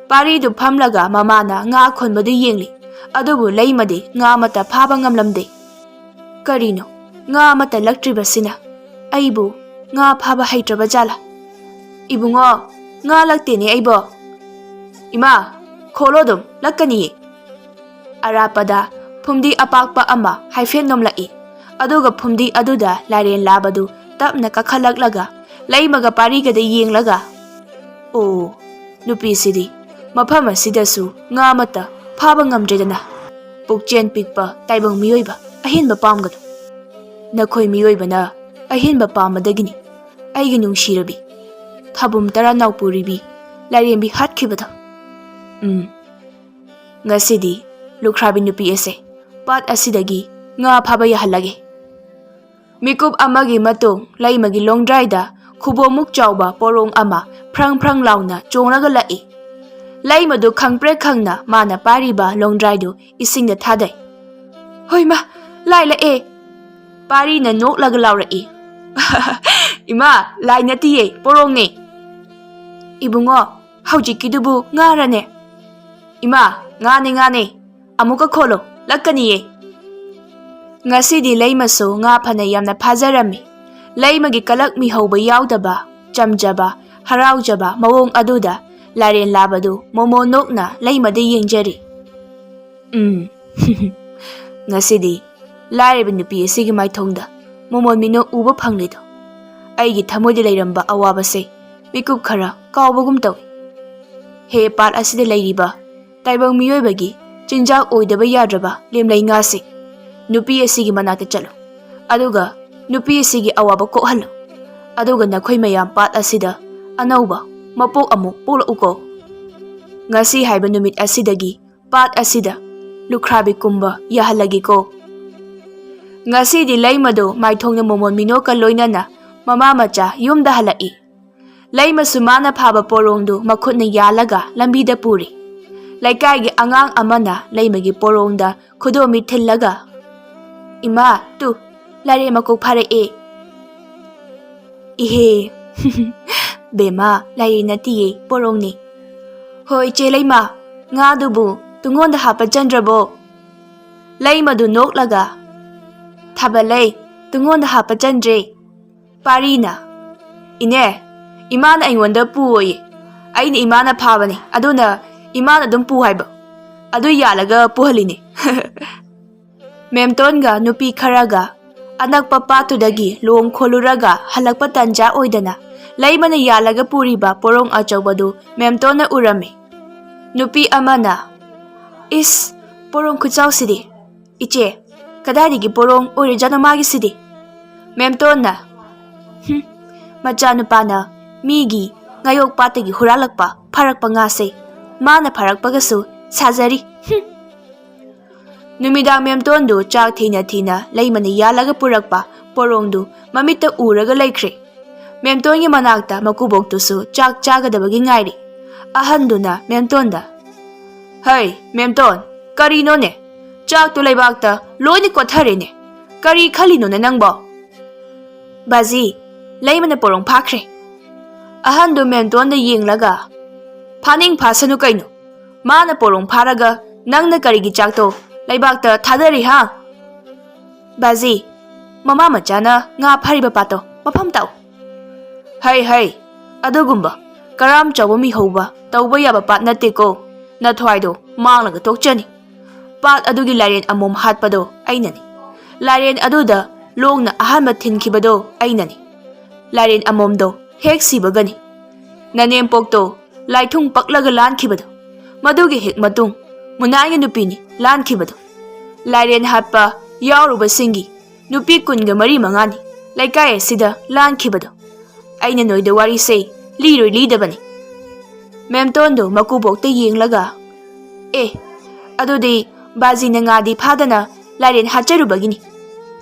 ꯄꯥꯔꯤꯗꯨ ꯐꯝꯂꯒ ꯃꯃꯥꯅ ꯉꯥ ꯈꯣꯟꯕꯗꯨ ꯌꯦꯡꯂꯤ꯫ ꯑꯗꯨꯕꯨ ꯂꯩꯃꯗꯤ ꯉꯥ ꯑꯃꯠꯇ ꯐꯥꯕ ꯉꯝꯂꯝꯗꯦ꯫ ꯀꯔꯤꯅꯣ, ꯉꯥ ꯑꯃꯠꯇ ꯂꯛꯇ꯭ꯔꯤꯕꯁꯤꯅ? ꯑꯩꯕꯨ ꯉꯥ ꯐꯥꯕ ꯍꯩꯇ꯭ꯔꯕ ꯖꯥꯠꯂꯥ? ꯏꯕꯨꯡꯉꯣ, ꯉꯥ ꯂꯛꯇꯦꯅꯦ ꯑꯩꯕꯣ꯫ ꯏꯃꯥ, ꯈꯣꯜꯂꯣ ꯑꯗꯨꯝ, ꯂꯛꯀꯅꯤꯌꯦ꯫ ꯑꯔꯥꯞꯄꯗ ꯐꯨꯝꯗꯤ ꯑꯄꯥꯛꯄ ꯑꯃ ꯍꯥꯏꯐꯦꯠ ꯅꯣꯝꯂꯛꯏ꯫ ꯑꯗꯨꯒ ꯐꯨꯝꯗꯤ ꯑꯗꯨꯗ ꯂꯥꯏꯔꯦꯟ ꯂꯥꯕꯗꯨ ꯇꯞꯅ ꯀꯥꯈꯠꯂꯛꯂꯒ ꯂꯩꯃꯒ ꯄꯥꯔꯤꯒꯗ ꯌꯦꯡꯂꯒ, "ꯑꯣ, ꯅꯨꯄꯤꯁꯤꯗꯤ ꯃꯐꯝ ꯑꯁꯤꯗꯁꯨ ꯉꯥ ꯑꯃꯠꯇ ꯐꯥꯕ ꯉꯝꯗ꯭ꯔꯦꯗꯅ꯫ ꯄꯨꯛꯆꯦꯜ ꯄꯤꯛꯄ ꯇꯥꯏꯕꯪ ꯃꯤꯑꯣꯏꯕ ꯑꯍꯦꯟꯕ ꯄꯥꯝꯒꯅꯨ꯫ ꯅꯈꯣꯏ ꯃꯤꯑꯣꯏꯕꯅ ꯑꯍꯦꯟꯕ ꯄꯥꯝꯕꯗꯒꯤꯅꯤ ꯑꯩꯒꯤ ꯅꯨꯡꯁꯤꯔꯕꯤ, ꯊꯥꯕꯨꯝ ꯇꯔꯥ ꯅꯥꯎꯄꯨꯔꯤꯕꯤ ꯂꯥꯏꯔꯦꯝꯕꯤ ꯍꯥꯠꯈꯤꯕꯗꯣ꯫ ꯎꯝ, ꯉꯁꯤꯗꯤ ꯂꯨꯈ꯭ꯔꯥꯕꯤ ꯅꯨꯄꯤ ꯑꯁꯦ ꯄꯥꯠ ꯑꯁꯤꯗꯒꯤ ꯉꯥ ꯐꯥꯕ ꯌꯥꯍꯜꯂꯒꯦ"꯫ ꯃꯤꯀꯨꯞ ꯑꯃꯒꯤ ꯃꯇꯨꯡ ꯂꯩꯃꯒꯤ ꯂꯣꯡꯗ꯭ꯔꯥꯏꯗ ꯈꯨꯕꯣꯝꯃꯨꯛ ꯆꯥꯎꯕ ꯄꯣꯔꯣꯡ ꯑꯃ ꯐ꯭ꯔꯪ ꯐ꯭ꯔꯪ ꯂꯥꯎꯅ ꯆꯣꯡꯂꯒ ꯂꯥꯛꯏ꯫ ꯂꯩꯃꯗꯨ ꯈꯪꯄ꯭ꯔꯦꯛ ꯈꯪꯅ ꯃꯥꯅ ꯄꯥꯏꯔꯤꯕ ꯂꯣꯡꯗ꯭ꯔꯥꯏꯗꯨ ꯏꯁꯤꯡꯗ ꯊꯥꯗꯩ꯫ "ꯍꯣꯏꯃ, ꯂꯥꯏ ꯂꯥꯛꯑꯦ!" ꯄꯥꯔꯤꯅ ꯅꯣꯛꯂꯒ ꯂꯥꯎꯔꯛꯏ꯫ "ꯏꯃꯥ, ꯂꯥꯏ ꯅꯠꯇꯤꯌꯦ, ꯄꯣꯔꯣꯡꯅꯦ!" "ꯏꯕꯨꯡꯉꯣ, ꯍꯧꯖꯤꯛꯀꯤꯗꯨꯕꯨ ꯉꯥꯔꯅꯦ?" "ꯏꯃꯥ, ꯉꯥꯅꯦ, ꯉꯥꯅꯦ꯫ ꯑꯃꯨꯛꯀ ꯈꯣꯜꯂꯣ, ꯂꯛꯀꯅꯤꯌꯦ"꯫ ꯉꯁꯤꯗꯤ ꯂꯩꯃꯁꯨ ꯉꯥ ꯐꯅ ꯌꯥꯝꯅ ꯐꯥꯖꯔꯝꯃꯤ꯫ ꯂꯩꯃꯒꯤ ꯀꯂꯛ ꯃꯤꯍꯧꯕ ꯌꯥꯎꯗꯕ, ꯆꯝꯖꯕ, ꯍꯔꯥꯎꯖꯕ ꯃꯑꯣꯡ ꯑꯗꯨꯗ ꯂꯥꯏꯔꯦꯟ ꯂꯥꯕꯗꯨ ꯃꯣꯃꯣ ꯅꯣꯛꯅ ꯂꯩꯃꯗ ꯌꯦꯡꯖꯔꯤ꯫ "ꯎꯝ, ꯉꯁꯤꯗꯤ ꯂꯥꯏꯔꯕ ꯅꯨꯄꯤ ꯑꯁꯤꯒꯤ ꯃꯥꯏꯊꯣꯡꯗ ꯃꯣꯃꯣꯟ ꯃꯤꯅꯣꯛ ꯎꯕ ꯐꯪꯂꯤꯗꯣ ꯑꯩꯒꯤ ꯊꯃꯣꯏꯗ ꯂꯩꯔꯝꯕ ꯑꯋꯥꯕꯁꯦ ꯃꯤꯀꯨꯞ ꯈꯔ ꯀꯥꯎꯕꯒꯨꯝ ꯇꯧꯏ꯫ ꯍꯦ ꯄꯥꯠ ꯑꯁꯤꯗ ꯂꯩꯔꯤꯕ ꯇꯥꯏꯕꯪ ꯃꯤꯑꯣꯏꯕꯒꯤ ꯆꯤꯟꯖꯥꯛ ꯑꯣꯏꯗꯕ ꯌꯥꯗ꯭ꯔꯕ ꯂꯦꯝꯂꯩ ꯉꯥꯁꯤꯡ, ꯅꯨꯄꯤ ꯑꯁꯤꯒꯤ ꯃꯅꯥꯛꯇ ꯆꯠꯂꯨ, ꯑꯗꯨꯒ ꯅꯨꯄꯤ ꯑꯁꯤꯒꯤ ꯑꯋꯥꯕ ꯀꯣꯛꯍꯜꯂꯨ, ꯑꯗꯨꯒ ꯅꯈꯣꯏ ꯃꯌꯥꯝ ꯄꯥꯠ ꯑꯁꯤꯗ ꯑꯅꯧꯕ ꯃꯄꯣꯛ ꯑꯃꯨꯛ ꯄꯣꯛꯂꯛꯎꯀꯣ꯫ ꯉꯁꯤ ꯍꯥꯏꯕ ꯅꯨꯃꯤꯠ ꯑꯁꯤꯗꯒꯤ ꯄꯥꯠ ꯑꯁꯤꯗ ꯂꯨꯈ꯭ꯔꯥꯕꯤ ꯀꯨꯝꯕ ꯌꯥꯍꯜꯂꯒꯦꯀꯣ"꯫ ꯉꯁꯤꯗꯤ ꯂꯩꯃꯗꯨ ꯃꯥꯏꯊꯣꯡꯗ ꯃꯣꯃꯣꯟ ꯃꯤꯅꯣꯛꯀ ꯂꯣꯏꯅꯅ ꯃꯃꯥ ꯃꯆꯥ ꯌꯨꯝꯗ ꯍꯜꯂꯛꯏ꯫ ꯂꯩꯃꯁꯨ ꯃꯥꯅ ꯐꯥꯕ ꯄꯣꯔꯣꯡꯗꯨ ꯃꯈꯨꯠꯅ ꯌꯥꯜꯂꯒ ꯂꯝꯕꯤꯗ ꯄꯨꯔꯤ꯫ ꯂꯩꯀꯥꯏꯒꯤ ꯑꯉꯥꯡ ꯑꯃꯅ ꯂꯩꯃꯒꯤ ꯄꯣꯔꯣꯡꯗ ꯈꯨꯗꯣꯝꯕꯤ ꯊꯤꯜꯂꯒ, "ꯏꯃꯥ, ꯇꯨ, ꯂꯥꯏꯔꯦꯟ ꯃꯀꯣꯛ ꯐꯥꯔꯛꯑꯦ꯫" "ꯏꯍꯦ, ꯕꯦꯝꯃ, ꯂꯥꯏꯔꯦꯟ ꯅꯠꯇꯤꯌꯦ, ꯄꯣꯔꯣꯡꯅꯦ꯫" "ꯍꯣꯏ, ꯏꯆꯦ ꯂꯩꯃ, ꯉꯥꯗꯨꯕꯨ ꯇꯨꯡꯒꯣꯟꯗ ꯍꯥꯞꯄ ꯆꯟꯗ꯭ꯔꯕꯣ?" ꯂꯩꯃꯗꯨ ꯅꯣꯛꯂꯒ, "ꯊꯥꯕꯜꯂꯩ, ꯇꯨꯡꯒꯣꯟꯗ ꯍꯥꯞꯄ ꯆꯟꯗ꯭ꯔꯦ꯫" ꯄꯥꯔꯤꯅ, "ꯏꯅꯦ, ꯏꯃꯥꯅ ꯑꯩꯉꯣꯟꯗ ꯄꯨꯑꯣꯌꯦ꯫ ꯑꯩꯅ ꯏꯃꯥꯅ ꯐꯥꯕꯅꯤ, ꯑꯗꯨꯅ ꯏꯃꯥꯅ ꯑꯗꯨꯝ ꯄꯨ ꯍꯥꯏꯕ꯫ ꯑꯗꯨ ꯌꯥꯜꯂꯒ ꯄꯨꯍꯜꯂꯤꯅꯦ꯫" ꯃꯦꯝꯇꯣꯟꯒ ꯅꯨꯄꯤ ꯈꯔꯒ ꯑꯅꯛꯄ ꯄꯥꯠꯇꯨꯗꯒꯤ ꯂꯣꯡ ꯈꯣꯜꯂꯨꯔꯒ ꯍꯜꯂꯛꯄ ꯇꯟꯖꯥ ꯑꯣꯏꯗꯅ ꯂꯩꯃꯅ ꯌꯥꯜꯂꯒ ꯄꯨꯔꯤꯕ ꯄꯣꯔꯣꯡ ꯑꯆꯧꯕꯗꯨ ꯃꯦꯝꯇꯣꯟꯅ ꯎꯔꯝꯃꯤ꯫ ꯅꯨꯄꯤ ꯑꯃꯅ, "ꯏꯁ, ꯄꯣꯔꯣꯡ ꯈꯨꯆꯥꯎꯁꯤꯗꯤ! ꯏꯆꯦ, ꯀꯗꯥꯏꯗꯒꯤ ꯄꯣꯔꯣꯡ ꯑꯣꯏꯔꯤꯖꯥꯠꯅꯣ ꯃꯥꯒꯤꯁꯤꯗꯤ?" ꯃꯦꯝꯇꯣꯟꯅ, "ꯍꯨꯝ, ꯃꯆꯥꯅꯨꯄꯥꯅ ꯃꯤꯒꯤ ꯉꯥꯌꯣꯛ ꯄꯥꯠꯇꯒꯤ ꯍꯨꯔꯥꯜꯂꯛꯄ ꯐꯥꯔꯛꯄ ꯉꯥꯁꯦ ꯃꯥꯅ ꯐꯥꯔꯛꯄꯒꯁꯨ ꯁꯥꯖꯔꯤ꯫ ꯍꯨꯝ!" ꯅꯨꯃꯤꯗꯥꯡ ꯃꯦꯝꯇꯣꯟꯗꯨ ꯆꯥꯛ ꯊꯤꯅ ꯊꯤꯅ ꯂꯩꯃꯅ ꯌꯥꯜꯂꯒ ꯄꯨꯔꯛꯄ ꯄꯣꯔꯣꯡꯗꯨ ꯃꯃꯤꯠꯇ ꯎꯔꯒ ꯂꯩꯈ꯭ꯔꯦ꯫ ꯃꯦꯝꯇꯣꯟꯒꯤ ꯃꯅꯥꯛꯇ ꯃꯀꯨꯕꯣꯛꯇꯨꯁꯨ ꯆꯥꯛ ꯆꯥꯒꯗꯕꯒꯤ ꯉꯥꯏꯔꯤ꯫ ꯑꯍꯟꯗꯨꯅ ꯃꯦꯝꯇꯣꯟꯗ, "ꯍꯩ, ꯃꯦꯝꯇꯣꯟ, ꯀꯔꯤꯅꯣꯅꯦ? ꯆꯥꯛꯇꯨ ꯂꯩꯕꯥꯛꯇ ꯂꯣꯏꯅ ꯀꯣꯠꯊꯔꯦꯅꯦ꯫ ꯀꯔꯤ ꯈꯜꯂꯤꯅꯣꯅꯦ ꯅꯪꯕꯣ?" "ꯕꯥꯖꯤ, ꯂꯩꯃꯅ ꯄꯣꯔꯣꯡ ꯐꯥꯈ꯭ꯔꯦ꯫" ꯑꯍꯟꯗꯨ ꯃꯦꯝꯇꯣꯟꯗ ꯌꯦꯡꯂꯒ, "ꯐꯥꯅꯤꯡ ꯐꯥꯁꯅꯨ ꯀꯩꯅꯣ꯫ ꯃꯥꯅ ꯄꯣꯔꯣꯡ ꯐꯥꯔꯒ ꯅꯪꯅ ꯀꯔꯤꯒꯤ ꯆꯥꯛꯇꯣ ꯂꯩꯕꯥꯛꯇ ꯊꯥꯗꯔꯤ ꯍꯥ?" "ꯕꯥꯖꯤ, ꯃꯃꯥ ꯃꯆꯥꯅ ꯉꯥ ꯐꯥꯔꯤꯕ ꯄꯥꯠꯇꯣ ꯃꯐꯝ ꯇꯥꯛꯎ꯫" "ꯍꯩ, ꯍꯩ, ꯑꯗꯨꯒꯨꯝꯕ ꯀꯔꯥꯝ ꯆꯥꯎꯕ ꯃꯤꯍꯧꯕ ꯇꯧꯕ ꯌꯥꯕ ꯄꯥꯠ ꯅꯠꯇꯦꯀꯣ꯫ ꯅꯊ꯭ꯋꯥꯏꯗꯣ ꯃꯥꯡꯂꯒ ꯇꯣꯛꯆꯅꯤ꯫ ꯄꯥꯠ ꯑꯗꯨꯒꯤ ꯂꯥꯏꯔꯦꯟ ꯑꯃꯣꯝ ꯍꯥꯠꯄꯗꯣ ꯑꯩꯅꯅꯤ꯫ ꯂꯥꯏꯔꯦꯟ ꯑꯗꯨꯗ ꯂꯣꯡꯅ ꯑꯍꯥꯟꯕ ꯊꯤꯟꯈꯤꯕꯗꯣ ꯑꯩꯅꯅꯤ꯫ ꯂꯥꯏꯔꯦꯟ ꯑꯃꯣꯝꯗꯣ ꯍꯦꯛ ꯁꯤꯕꯒꯅꯤ ꯅꯅꯦꯝꯄꯣꯛꯇꯣ ꯂꯥꯏꯊꯨꯡ ꯄꯛꯂꯒ ꯂꯥꯟꯈꯤꯕꯗꯣ, ꯃꯗꯨꯒꯤ ꯍꯦꯛ ꯃꯇꯨꯡ ꯃꯨꯅꯥꯏꯒꯤ ꯅꯨꯄꯤꯅꯤ ꯂꯥꯟꯈꯤꯕꯗꯣ꯫ ꯂꯥꯏꯔꯦꯟ ꯍꯥꯠꯄ ꯌꯥꯎꯔꯨꯕꯁꯤꯡꯒꯤ ꯅꯨꯄꯤ ꯀꯨꯟꯒ ꯃꯔꯤ ꯃꯉꯥꯅꯤ ꯂꯩꯀꯥꯏ ꯑꯁꯤꯗ ꯂꯥꯟꯈꯤꯕꯗꯣ꯫ ꯑꯩꯅ ꯅꯣꯏꯗ ꯋꯥꯔꯤꯁꯦ ꯂꯤꯔꯣꯏ ꯂꯤꯗꯕꯅꯤ꯫" ꯃꯦꯝꯇꯣꯟꯗꯣ ꯃꯀꯨꯕꯣꯛꯇ ꯌꯦꯡꯂꯒ, "ꯑꯦ, ꯑꯗꯨꯗꯤ ꯕꯥꯖꯤꯅ ꯉꯥꯗꯤ ꯐꯥꯗꯅ ꯂꯥꯏꯔꯦꯟ ꯍꯥꯠꯆꯔꯨꯕꯒꯤꯅꯤ꯫"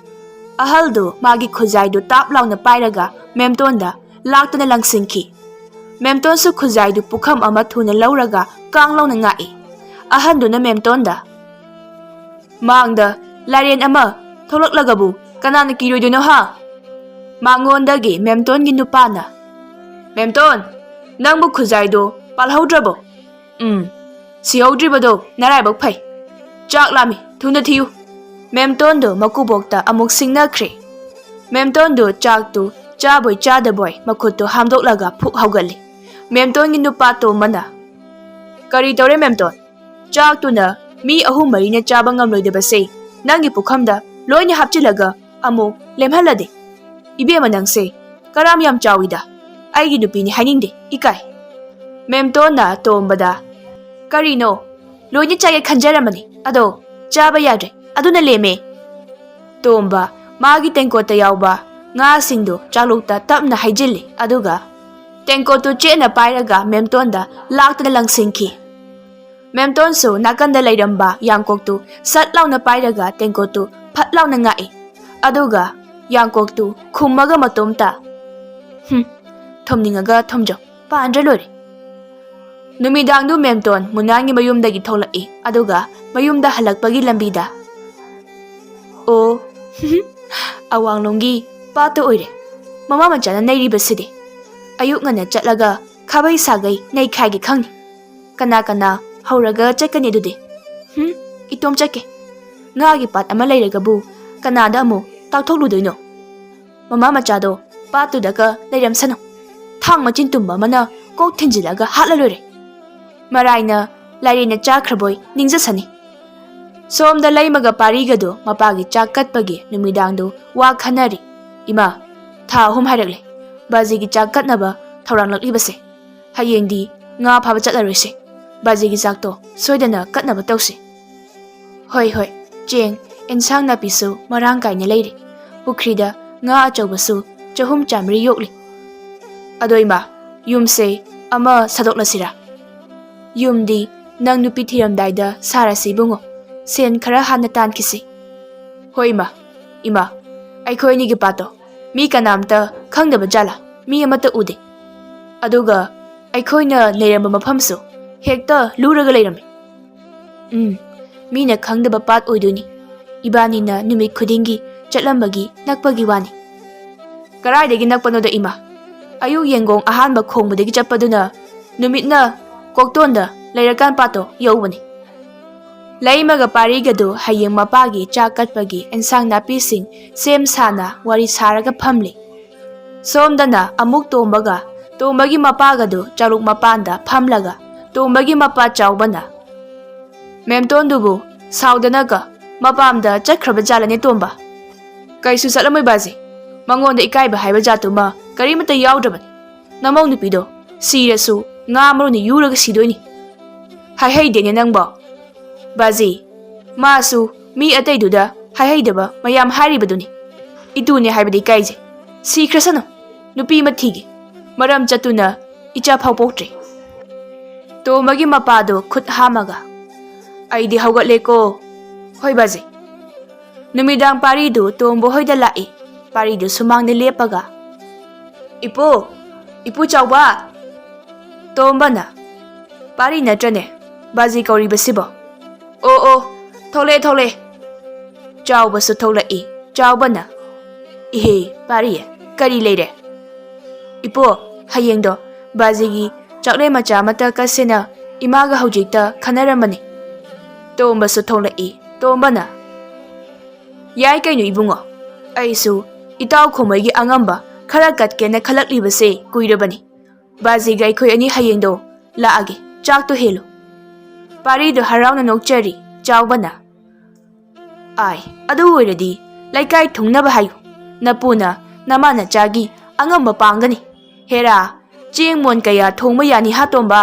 ꯑꯍꯜꯗꯨ ꯃꯥꯒꯤ ꯈꯨꯖꯥꯏꯗꯨ ꯇꯥꯞ ꯂꯥꯎꯅ ꯄꯥꯏꯔꯒ ꯃꯦꯝꯇꯣꯟꯗ ꯂꯥꯛꯇꯨꯅ ꯂꯪꯁꯤꯟꯈꯤ꯫ ꯃꯦꯝꯇꯣꯟꯁꯨ ꯈꯨꯖꯥꯏꯗꯨ ꯄꯨꯈꯝ ꯑꯃ ꯊꯨꯅ ꯂꯧꯔꯒ ꯀꯥꯡ ꯂꯥꯎꯅ ꯉꯥꯛꯏ꯫ ꯑꯍꯟꯗꯨꯅ ꯃꯦꯝꯇꯣꯟꯗ, "ꯃꯥꯡꯗ ꯂꯥꯏꯔꯦꯟ ꯑꯃ ꯊꯣꯛꯂꯛꯂꯒꯕꯨ ꯀꯅꯥꯅ ꯀꯤꯔꯣꯏꯗꯣꯏꯅꯣ ꯍꯥ?" ꯃꯉꯣꯟꯗꯒꯤ ꯃꯦꯝꯇꯣꯟꯒꯤ ꯅꯨꯄꯥꯅ, "ꯃꯦꯝꯇꯣꯟ, ꯅꯪꯕꯨ ꯈꯨꯖꯥꯏꯗꯣ ꯄꯥꯜꯍꯧꯗ꯭ꯔꯕꯣ? ꯎꯝ, ꯁꯤꯍꯧꯗ꯭ꯔꯤꯕꯗꯣ ꯅꯔꯥꯏꯕꯛ ꯐꯩ꯫ ꯆꯥꯛ ꯂꯥꯝꯃꯤ, ꯊꯨꯅ ꯊꯤꯌꯨ꯫" ꯃꯦꯝꯇꯣꯟꯗꯣ ꯃꯀꯨꯕꯣꯛꯇ ꯑꯃꯨꯛ ꯁꯤꯡꯅꯈ꯭ꯔꯦ꯫ ꯃꯦꯝꯇꯣꯟꯗꯣ ꯆꯥꯛꯇꯨ ꯆꯥꯕꯣꯏ ꯆꯥꯗꯕꯣꯏ ꯃꯈꯨꯠꯇꯨ ꯍꯥꯝꯗꯣꯛꯂꯒ ꯐꯨꯛ ꯍꯧꯒꯠꯂꯤ꯫ ꯃꯦꯝꯇꯣꯟꯒꯤ ꯅꯨꯄꯥ ꯇꯣꯝꯕꯅ, "ꯀꯔꯤ ꯇꯧꯔꯦ ꯃꯦꯝꯇꯣꯟ? ꯆꯥꯛꯇꯨꯅ ꯃꯤ ꯑꯍꯨꯝ ꯃꯔꯤꯅ ꯆꯥꯕ ꯉꯝꯂꯣꯏꯗꯕꯁꯦ ꯅꯪꯒꯤ ꯄꯨꯈꯝꯗ ꯂꯣꯏꯅ ꯍꯥꯞꯆꯤꯜꯂꯒ ꯑꯃꯨꯛ ꯂꯦꯝꯍꯜꯂꯗꯤ? ꯏꯕꯦꯝꯃ ꯅꯪꯁꯦ ꯀꯔꯥꯝ ꯌꯥꯝ ꯆꯥꯎꯏꯗ, ꯑꯩꯒꯤ ꯅꯨꯄꯤꯅꯤ ꯍꯥꯏꯅꯤꯡꯗꯦ, ꯏꯀꯥꯏ꯫" ꯃꯦꯝꯇꯣꯟꯅ ꯇꯣꯝꯕꯗ, "ꯀꯔꯤꯅꯣ? ꯂꯣꯏꯅ ꯆꯥꯒꯦ ꯈꯟꯖꯔꯝꯕꯅꯤ, ꯑꯗꯣ ꯆꯥꯕ ꯌꯥꯗ꯭ꯔꯦ, ꯑꯗꯨꯅ ꯂꯦꯝꯃꯦ꯫" ꯇꯣꯝꯕ ꯃꯥꯒꯤ ꯇꯦꯡꯀꯣꯠꯇ ꯌꯥꯎꯕ ꯉꯥꯁꯤꯡꯗꯨ ꯆꯥꯛꯂꯨꯛꯇ ꯇꯞꯅ ꯍꯩꯖꯤꯜꯂꯤ, ꯑꯗꯨꯒ ꯇꯦꯡꯀꯣꯠꯇꯨ ꯆꯦꯠꯅ ꯄꯥꯏꯔꯒ ꯃꯦꯝꯇꯣꯟꯗ ꯂꯥꯛꯇꯅ ꯂꯪꯁꯤꯟꯈꯤ꯫ ꯃꯦꯝꯇꯣꯟꯁꯨ ꯅꯥꯀꯟꯗ ꯂꯩꯔꯝꯕ ꯌꯥꯡꯀꯣꯛꯇꯨ ꯁꯠ ꯂꯥꯎꯅ ꯄꯥꯏꯔꯒ ꯇꯦꯡꯀꯣꯠꯇꯨ ꯐꯠ ꯂꯥꯎꯅ ꯉꯥꯛꯏ, ꯑꯗꯨꯒ ꯌꯥꯡꯀꯣꯛꯇꯨ ꯈꯨꯝꯃꯒ ꯃꯇꯣꯝꯇ, "ꯍꯨꯝ, ꯊꯨꯝꯅꯤꯡꯉꯒ ꯊꯨꯝꯖꯧ, ꯄꯥꯟꯗ꯭ꯔ ꯂꯣꯏꯔꯦ꯫" ꯅꯨꯃꯤꯗꯥꯡꯗꯨ ꯃꯦꯝꯇꯣꯟ ꯃꯨꯅꯥꯟꯒꯤ ꯃꯌꯨꯝꯗꯒꯤ ꯊꯣꯛꯂꯛꯏ, ꯑꯗꯨꯒ ꯃꯌꯨꯝꯗ ꯍꯜꯂꯛꯄꯒꯤ ꯂꯝꯕꯤꯗ, "ꯑꯣ, ꯑꯋꯥꯡꯂꯣꯝꯒꯤ ꯄꯥꯠꯇ ꯑꯣꯏꯔꯦ ꯃꯃꯥ ꯃꯆꯥꯅ ꯅꯩꯔꯤꯕꯁꯤꯗꯤ꯫ ꯑꯌꯨꯛ ꯉꯟꯅ ꯆꯠꯂꯒ ꯈꯥꯕꯩ ꯁꯥꯒꯩ ꯅꯩꯈꯥꯏꯒꯦ ꯈꯪꯅꯤ꯫ ꯀꯅꯥ ꯀꯅꯥ ꯍꯧꯔꯒ ꯆꯠꯀꯅꯤ ꯑꯗꯨꯗꯤ? ꯍꯨꯝ, ꯏꯇꯣꯝ ꯆꯠꯀꯦ꯫ ꯉꯥꯒꯤ ꯄꯥꯠ ꯑꯃ ꯂꯩꯔꯒꯕꯨ ꯀꯅꯥꯗ ꯑꯃꯨꯛ ꯇꯥꯛꯊꯣꯛꯂꯨꯗꯣꯏꯅꯣ? ꯃꯃꯥ ꯃꯆꯥꯗꯣ ꯄꯥꯠꯇꯨꯗꯒ ꯂꯩꯔꯝꯁꯅꯨ꯫ ꯊꯥꯡ ꯃꯆꯤꯟ ꯇꯨꯝꯕ ꯑꯃꯅ ꯀꯣꯛ ꯊꯤꯟꯖꯤꯜꯂꯒ ꯍꯥꯠꯂ ꯂꯣꯏꯔꯦ꯫ ꯃꯔꯥꯏꯅ ꯂꯥꯏꯔꯦꯟꯅ ꯆꯥꯈ꯭ꯔꯕꯣꯏ ꯅꯤꯡꯖꯁꯅꯤ꯫" ꯁꯣꯝꯗ ꯂꯩꯃꯒ ꯄꯥꯔꯤꯒꯗꯣ ꯃꯄꯥꯒꯤ ꯆꯥꯛ ꯀꯠꯄꯒꯤ ꯅꯨꯃꯤꯗꯥꯡꯗꯨ ꯋꯥ ꯈꯟꯅꯔꯤ꯫ "ꯏꯃꯥ, ꯊꯥ ꯑꯍꯨꯝ ꯍꯥꯏꯔꯛꯂꯦ ꯕꯥꯖꯤꯒꯤ ꯆꯥꯛ ꯀꯠꯅꯕ ꯊꯧꯔꯥꯡꯂꯛꯂꯤꯕꯁꯦ꯫ ꯍꯌꯦꯡꯗꯤ ꯉꯥ ꯐꯥꯕ ꯆꯠꯂꯔꯣꯏꯁꯦ꯫ ꯕꯥꯖꯤꯒꯤ ꯆꯥꯛꯇꯣ ꯁꯣꯏꯗꯅ ꯀꯠꯅꯕ ꯇꯧꯁꯤ꯫" "ꯍꯣꯏ, ꯍꯣꯏ, ꯆꯦꯡ, ꯑꯦꯟꯁꯥꯡ ꯅꯥꯄꯤꯁꯨ ꯃꯔꯥꯡ ꯀꯥꯏꯅ ꯂꯩꯔꯦ꯫ ꯄꯨꯈ꯭ꯔꯤꯗ ꯉꯥ ꯑꯆꯧꯕꯁꯨ ꯆꯍꯨꯝ ꯆꯥꯃꯔꯤ ꯌꯣꯛꯂꯤ꯫ ꯑꯗꯣ ꯏꯃꯥ, ꯌꯨꯝꯁꯦ ꯑꯃ ꯁꯥꯗꯣꯛꯂꯁꯤꯔꯥ?" "ꯌꯨꯝꯗꯤ ꯅꯪ ꯅꯨꯄꯤ ꯊꯤꯔꯝꯗꯥꯏꯗ ꯁꯥꯔꯁꯤ ꯏꯕꯨꯡꯉꯣ꯫ ꯁꯦꯟ ꯈꯔ ꯍꯥꯟꯅ ꯇꯥꯟꯈꯤꯁꯤ꯫" "ꯍꯣꯏ ꯏꯃꯥ, ꯏꯃꯥ, ꯑꯩꯈꯣꯏ ꯑꯅꯤꯒꯤ ꯄꯥꯠꯇꯣ ꯃꯤ ꯀꯅꯥꯝꯇ ꯈꯪꯗꯕ ꯖꯥꯠꯂꯥ? ꯃꯤ ꯑꯃꯠꯇ ꯎꯗꯦ꯫ ꯑꯗꯨꯒ ꯑꯩꯈꯣꯏꯅ ꯂꯩꯔꯝꯕ ꯃꯐꯝꯁꯨ ꯍꯦꯛꯇ ꯂꯨꯔꯒ ꯂꯩꯔꯝꯃꯤ꯫ ꯎꯝ, ꯃꯤꯅ ꯈꯪꯗꯕ ꯄꯥꯠ ꯑꯣꯏꯗꯣꯏꯅꯤ꯫ ꯏꯕꯥꯅꯤꯅ ꯅꯨꯃꯤꯠ ꯈꯨꯗꯤꯡꯒꯤ ꯆꯠꯂꯝꯕꯒꯤ ꯅꯛꯄꯒꯤ ꯋꯥꯅꯤ꯫ ꯀꯔꯥꯏꯗꯒꯤ ꯅꯛꯄꯅꯣꯗ ꯏꯃꯥ? ꯑꯌꯨꯛ ꯌꯦꯟꯒꯣꯡ ꯑꯍꯥꯟꯕ ꯈꯣꯡꯕꯗꯒꯤ ꯆꯠꯄꯗꯨꯅ ꯅꯨꯃꯤꯠꯅ ꯀꯣꯛꯇꯣꯟꯗ ꯂꯩꯔꯀꯥꯟ ꯄꯥꯠꯇꯣ ꯌꯧꯕꯅꯤ꯫ ꯂꯩꯃꯒ ꯄꯥꯔꯤꯒꯗꯨ ꯍꯌꯦꯡ ꯃꯄꯥꯒꯤ ꯆꯥꯛ ꯀꯠꯄꯒꯤ ꯑꯦꯟꯁꯥꯡ ꯅꯥꯄꯤꯁꯤꯡ ꯁꯦꯝ ꯁꯥꯅ ꯋꯥꯔꯤ ꯁꯥꯔꯒ ꯐꯝꯂꯤ꯫ ꯁꯣꯝꯗꯅ ꯑꯃꯨꯛ ꯇꯣꯝꯕꯒ ꯇꯣꯝꯕꯒꯤ ꯃꯄꯥꯒꯗꯨ ꯆꯥꯂꯨꯛ ꯃꯄꯥꯟꯗ ꯐꯝꯂꯒ ꯇꯣꯝꯕꯒꯤ ꯃꯄꯥ ꯆꯥꯎꯕꯅ, "ꯃꯦꯝꯇꯣꯟꯗꯨꯕꯨ ꯁꯥꯎꯗꯅꯒ ꯃꯄꯥꯝꯗ ꯆꯠꯈ꯭ꯔꯕ ꯖꯥꯠꯂꯅꯦ ꯇꯣꯝꯕ?" "ꯀꯩꯁꯨ ꯆꯠꯂꯝꯃꯣꯏ ꯕꯥꯖꯤ꯫ ꯃꯉꯣꯟꯗ ꯏꯀꯥꯏꯕ ꯍꯥꯏꯕ ꯖꯥꯠꯇꯨꯃ ꯀꯔꯤꯃꯠꯇ ꯌꯥꯎꯗ꯭ꯔꯕꯅꯤ꯫ ꯅꯃꯧ ꯅꯨꯄꯤꯗꯣ ꯁꯤꯔꯁꯨ ꯉꯥ ꯃꯔꯨꯅ ꯌꯨꯔꯒ ꯁꯤꯗꯣꯏꯅꯤ꯫ ꯍꯥꯏꯍꯩꯗꯦꯅꯦ ꯅꯪꯕꯣ꯫ ꯕꯥꯖꯤ, ꯃꯥꯁꯨ ꯃꯤ ꯑꯇꯩꯗꯨꯗ ꯍꯥꯏꯍꯩꯗꯕ ꯃꯌꯥꯝ ꯍꯥꯏꯔꯤꯕꯗꯨꯅꯤ꯫ ꯏꯇꯨꯅꯦ ꯍꯥꯏꯕꯗꯤ ꯏꯀꯥꯏꯖꯩ꯫ ꯁꯤꯈ꯭ꯔꯁꯅꯨ꯫ ꯅꯨꯄꯤ ꯑꯃ ꯊꯤꯒꯦ꯫ ꯃꯔꯝ ꯆꯠꯇꯨꯅ ꯏꯆꯥ ꯐꯥꯎ ꯄꯣꯛꯇ꯭ꯔꯦ꯫" ꯇꯣꯝꯕꯒꯤ ꯃꯄꯥꯗꯨ ꯈꯨꯠ ꯍꯥꯝꯃꯒ, "ꯑꯩꯗꯤ ꯍꯧꯒꯠꯂꯦꯀꯣ꯫" "ꯍꯣꯏ ꯕꯥꯖꯤ꯫" ꯅꯨꯃꯤꯗꯥꯡ ꯄꯥꯔꯤꯗꯨ ꯇꯣꯝꯕ ꯍꯣꯏꯗ ꯂꯥꯛꯏ꯫ ꯄꯥꯔꯤꯗꯨ ꯁꯨꯃꯥꯡꯗ ꯂꯦꯞꯄꯒ, "ꯏꯄꯨ, ꯏꯄꯨ ꯆꯥꯎꯕ!" ꯇꯣꯝꯕꯅ, "ꯄꯥꯔꯤ ꯅꯠꯇ꯭ꯔꯅꯦ ꯕꯥꯖꯤ ꯀꯧꯔꯤꯕꯁꯤꯕꯣ?" "ꯑꯣ ꯑꯣ, ꯊꯣꯛꯂꯛꯑꯦ ꯊꯣꯛꯂꯛꯑꯦ꯫" ꯆꯥꯎꯕꯁꯨ ꯊꯣꯛꯂꯛꯏ꯫ ꯆꯥꯎꯕꯅ, "ꯏꯍꯦ ꯄꯥꯔꯤ, ꯀꯔꯤ ꯂꯩꯔꯦ?" "ꯏꯄꯣ, ꯍꯌꯦꯡꯗꯣ ꯕꯥꯖꯤꯒꯤ ꯆꯥꯛꯂꯦꯟ ꯃꯆꯥ ꯑꯃꯇ ꯀꯠꯁꯦꯅ ꯏꯃꯥꯒ ꯍꯧꯖꯤꯛꯇ ꯈꯟꯅꯔꯝꯕꯅꯤ꯫" ꯇꯣꯝꯕꯁꯨ ꯊꯣꯛꯂꯛꯏ꯫ ꯇꯣꯝꯕꯅ, "ꯌꯥꯏ ꯀꯩꯅꯣ ꯏꯕꯨꯡꯉꯣ, ꯑꯩꯁꯨ ꯏꯇꯥꯎ ꯈꯣꯃꯣꯏꯒꯤ ꯑꯉꯝꯕ ꯈꯔ ꯀꯠꯀꯦꯅ ꯈꯜꯂꯛꯂꯤꯕꯁꯦ ꯀꯨꯏꯔꯕꯅꯤ꯫ ꯕꯥꯖꯤꯒ ꯑꯩꯈꯣꯏ ꯑꯅꯤ ꯍꯌꯦꯡꯗꯣ ꯂꯥꯛꯑꯒꯦ, ꯆꯥꯛꯇꯣ ꯍꯦꯜꯂꯨ꯫" ꯄꯥꯔꯤꯗꯣ ꯍꯔꯥꯎꯅ ꯅꯣꯛꯆꯔꯤ꯫ ꯆꯥꯎꯕꯅ, "ꯑꯥꯏ, ꯑꯗꯨ ꯑꯣꯏꯔꯗꯤ ꯂꯩꯀꯥꯏ ꯊꯨꯡꯅꯕ ꯍꯥꯏꯌꯨ꯫ ꯅꯄꯨꯅ ꯅꯃꯥ ꯅꯆꯥꯒꯤ ꯑꯉꯝꯕ ꯄꯥꯡꯒꯅꯤ꯫ ꯍꯦꯔꯥ, ꯆꯦꯡ ꯃꯣꯟ ꯀꯌꯥ ꯊꯣꯡꯕ ꯌꯥꯅꯤ ꯍꯥ ꯇꯣꯝꯕ?"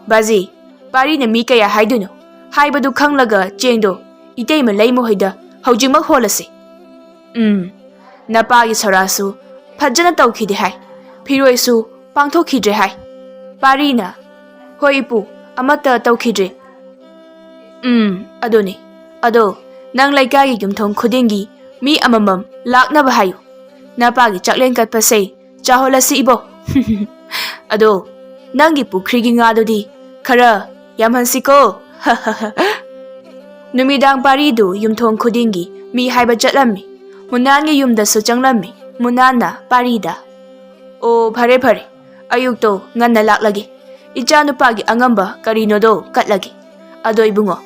"ꯕꯥꯖꯤ, ꯄꯥꯔꯤꯅ ꯃꯤ ꯀꯌꯥ ꯍꯥꯏꯗꯣꯏꯅꯣ? ꯍꯥꯏꯕꯗꯨ ꯈꯪꯂꯒ ꯆꯦꯡꯗꯣ ꯏꯇꯩꯃ ꯂꯩꯃ ꯍꯣꯏꯗ ꯍꯧꯖꯤꯛꯃꯛ ꯍꯣꯜꯂꯁꯤ꯫" "ꯎꯝ, ꯅꯄꯥꯒꯤ ꯁꯣꯔꯥꯁꯨ ꯐꯖꯅ ꯇꯧꯈꯤꯗꯦ ꯍꯥꯏ, ꯐꯤꯔꯣꯏꯁꯨ ꯄꯥꯡꯊꯣꯛꯈꯤꯗ꯭ꯔꯦ ꯍꯥꯏ꯫" ꯄꯥꯔꯤꯅ, "ꯍꯣꯏ ꯏꯄꯨ, ꯑꯃꯠꯇ ꯇꯧꯈꯤꯗ꯭ꯔꯦ꯫" "ꯎꯝ, ꯑꯗꯨꯅꯤ꯫ ꯑꯗꯣ ꯅꯪ ꯂꯩꯀꯥꯏꯒꯤ ꯌꯨꯝꯊꯣꯡ ꯈꯨꯗꯤꯡꯒꯤ ꯃꯤ ꯑꯃꯃꯝ ꯂꯥꯛꯅꯕ ꯍꯥꯏꯌꯨ꯫ ꯅꯄꯥꯒꯤ ꯆꯥꯛꯂꯦꯟ ꯀꯠꯄꯁꯦ ꯆꯥꯍꯜꯂꯁꯤ ꯏꯕꯣ꯫ ꯑꯗꯣ ꯅꯪꯒꯤ ꯄꯨꯈ꯭ꯔꯤꯒꯤ ꯉꯥꯗꯨꯗꯤ ꯈꯔ ꯌꯥꯝꯍꯟꯁꯤꯀꯣ, ꯅꯨꯃꯤꯗꯥꯡ ꯄꯥꯔꯤꯗꯨ ꯌꯨꯝꯊꯣꯡ ꯈꯨꯗꯤꯡꯒꯤ ꯃꯤ ꯍꯥꯏꯕ ꯆꯠꯂꯝꯃꯤ꯫ ꯃꯨꯅꯥꯟꯒꯤ ꯌꯨꯝꯗꯁꯨ ꯆꯪꯂꯝꯃꯤ꯫ ꯃꯨꯅꯥꯟꯅ ꯄꯥꯔꯤꯗ, "ꯑꯣ, ꯐꯔꯦ ꯐꯔꯦ, ꯑꯌꯨꯛꯇꯣ ꯉꯟꯅ ꯂꯥꯛꯂꯒꯦ꯫ ꯏꯆꯥꯅꯨꯄꯥꯒꯤ ꯑꯉꯝꯕ ꯀꯔꯤꯅꯣꯗꯣ ꯀꯠꯂꯒꯦ꯫ ꯑꯗꯣ ꯏꯕꯨꯡꯉꯣ,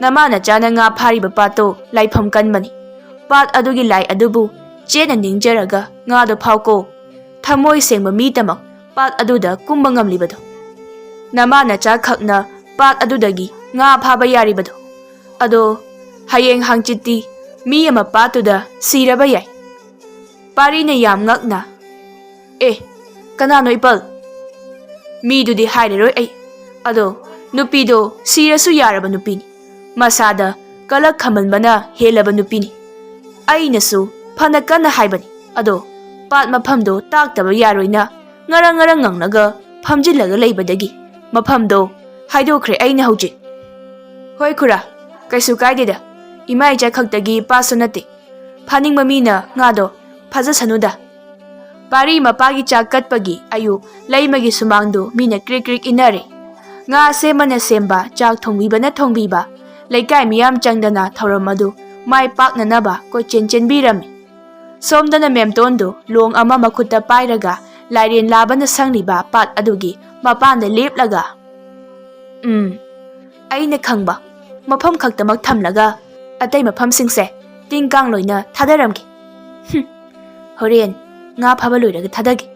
ꯅꯃꯥ ꯅꯆꯥꯅ ꯉꯥ ꯐꯥꯔꯤꯕ ꯄꯥꯠꯇꯣ ꯂꯥꯏꯐꯝ ꯀꯟꯕꯅꯤ꯫ ꯄꯥꯠ ꯑꯗꯨꯒꯤ ꯂꯥꯏ ꯑꯗꯨꯕꯨ ꯆꯦꯠꯅ ꯅꯤꯡꯖꯔꯒ ꯉꯥꯗꯣ ꯐꯥꯎꯀꯣ꯫ ꯊꯃꯣꯏ ꯁꯦꯡꯕ ꯃꯤꯇꯃꯛ ꯄꯥꯠ ꯑꯗꯨꯗ ꯀꯨꯝꯕ ꯉꯝꯂꯤꯕꯗꯣ꯫ ꯅꯃꯥ ꯅꯆꯥ ꯈꯛꯅ ꯄꯥꯠ ꯑꯗꯨꯗꯒꯤ ꯉꯥ ꯐꯥꯕ ꯌꯥꯔꯤꯕꯗꯣ꯫ ꯑꯗꯣ ꯍꯌꯦꯡ ꯍꯥꯡꯆꯤꯠꯇꯤ ꯃꯤ ꯑꯃ ꯄꯥꯠꯇꯨꯗ ꯁꯤꯔꯕ ꯌꯥꯏ꯫" ꯄꯥꯔꯤꯅ ꯌꯥꯝ ꯉꯛꯅ, "ꯑꯦ, ꯀꯅꯥꯅꯣ ꯏꯄꯜ? ꯃꯤꯗꯨꯗꯤ ꯍꯥꯏꯔꯔꯣꯏ ꯑꯩ꯫ ꯑꯗꯣ ꯅꯨꯄꯤꯗꯣ ꯁꯤꯔꯁꯨ ꯌꯥꯔꯕ ꯅꯨꯄꯤꯅꯤ꯫ ꯃꯁꯥꯗ ꯀꯂꯛ ꯈꯝꯃꯟꯕꯅ ꯍꯦꯜꯂꯕ ꯅꯨꯄꯤꯅꯤ꯫ ꯑꯩꯅꯁꯨ ꯐꯅ ꯀꯟꯅ ꯍꯥꯏꯕꯅꯤ꯫ ꯑꯗꯣ ꯄꯥꯠ ꯃꯐꯝꯗꯣ ꯇꯥꯛꯇꯕ ꯌꯥꯔꯣꯏꯅ ꯉꯔꯪ ꯉꯔꯪ ꯉꯪꯂꯒ ꯐꯝꯖꯤꯜꯂꯒ ꯂꯩꯕꯗꯒꯤ ꯃꯐꯝꯗꯣ ꯍꯥꯏꯗꯣꯛꯈ꯭ꯔꯦ ꯑꯩꯅ ꯍꯧꯖꯤꯛ꯫" "ꯍꯣꯏ ꯈꯨꯔꯥ, ꯀꯩꯁꯨ ꯀꯥꯏꯗꯦꯗ꯫ ꯏꯃꯥ ꯏꯆꯥ ꯈꯛꯇꯒꯤ ꯄꯥꯠꯁꯨ ꯅꯠꯇꯦ꯫ ꯐꯥꯅꯤꯡꯕ ꯃꯤꯅ ꯉꯥꯗꯣ ꯐꯥꯖꯁꯅꯨꯗ꯫" ꯄꯥꯔꯤ ꯃꯄꯥꯒꯤ ꯆꯥꯛ ꯀꯠꯄꯒꯤ ꯑꯌꯨꯛ ꯂꯩꯃꯒꯤ ꯁꯨꯃꯥꯡꯗꯨ ꯃꯤꯅ ꯀ꯭ꯔꯤꯛ ꯀ꯭ꯔꯤꯛ ꯏꯟꯅꯔꯦ꯫ ꯉꯥ ꯁꯦꯝꯕꯅ ꯁꯦꯝꯕ, ꯆꯥꯛ ꯊꯣꯡꯕꯤꯕꯅ ꯊꯣꯡꯕꯤꯕ, ꯂꯩꯀꯥꯏ ꯃꯤꯌꯥꯝ ꯆꯪꯗꯅ ꯊꯧꯔꯝ ꯑꯗꯨ ꯃꯥꯏ ꯄꯥꯛꯅꯅꯕ ꯀꯣꯏꯆꯦꯟ ꯆꯦꯟꯕꯤꯔꯝꯃꯤ꯫ ꯁꯣꯝꯗꯅ ꯃꯦꯝꯇꯣꯟꯗꯨ ꯂꯣꯡ ꯑꯃ ꯃꯈꯨꯠꯇ ꯄꯥꯏꯔꯒ ꯂꯥꯏꯔꯦꯟ ꯂꯥꯕꯅ ꯁꯪꯂꯤꯕ ꯄꯥꯠ ꯑꯗꯨꯒꯤ ꯃꯄꯥꯟꯗ ꯂꯦꯞꯂꯒ, "ꯎꯝ, ꯑꯩꯅ ꯈꯪꯕ ꯃꯐꯝ ꯈꯛꯇꯃꯛ ꯊꯝꯂꯒ ꯑꯇꯩ ꯃꯐꯝꯁꯤꯡꯁꯦ ꯇꯤꯟ ꯀꯥꯡ ꯂꯣꯏꯅ ꯊꯥꯗꯔꯝꯒꯦ꯫ ꯍꯨꯝ, ꯍꯣꯔꯦꯟ ꯉꯥ ꯐꯥꯕ ꯂꯣꯏꯔꯒ ꯊꯥꯗꯒꯦ꯫"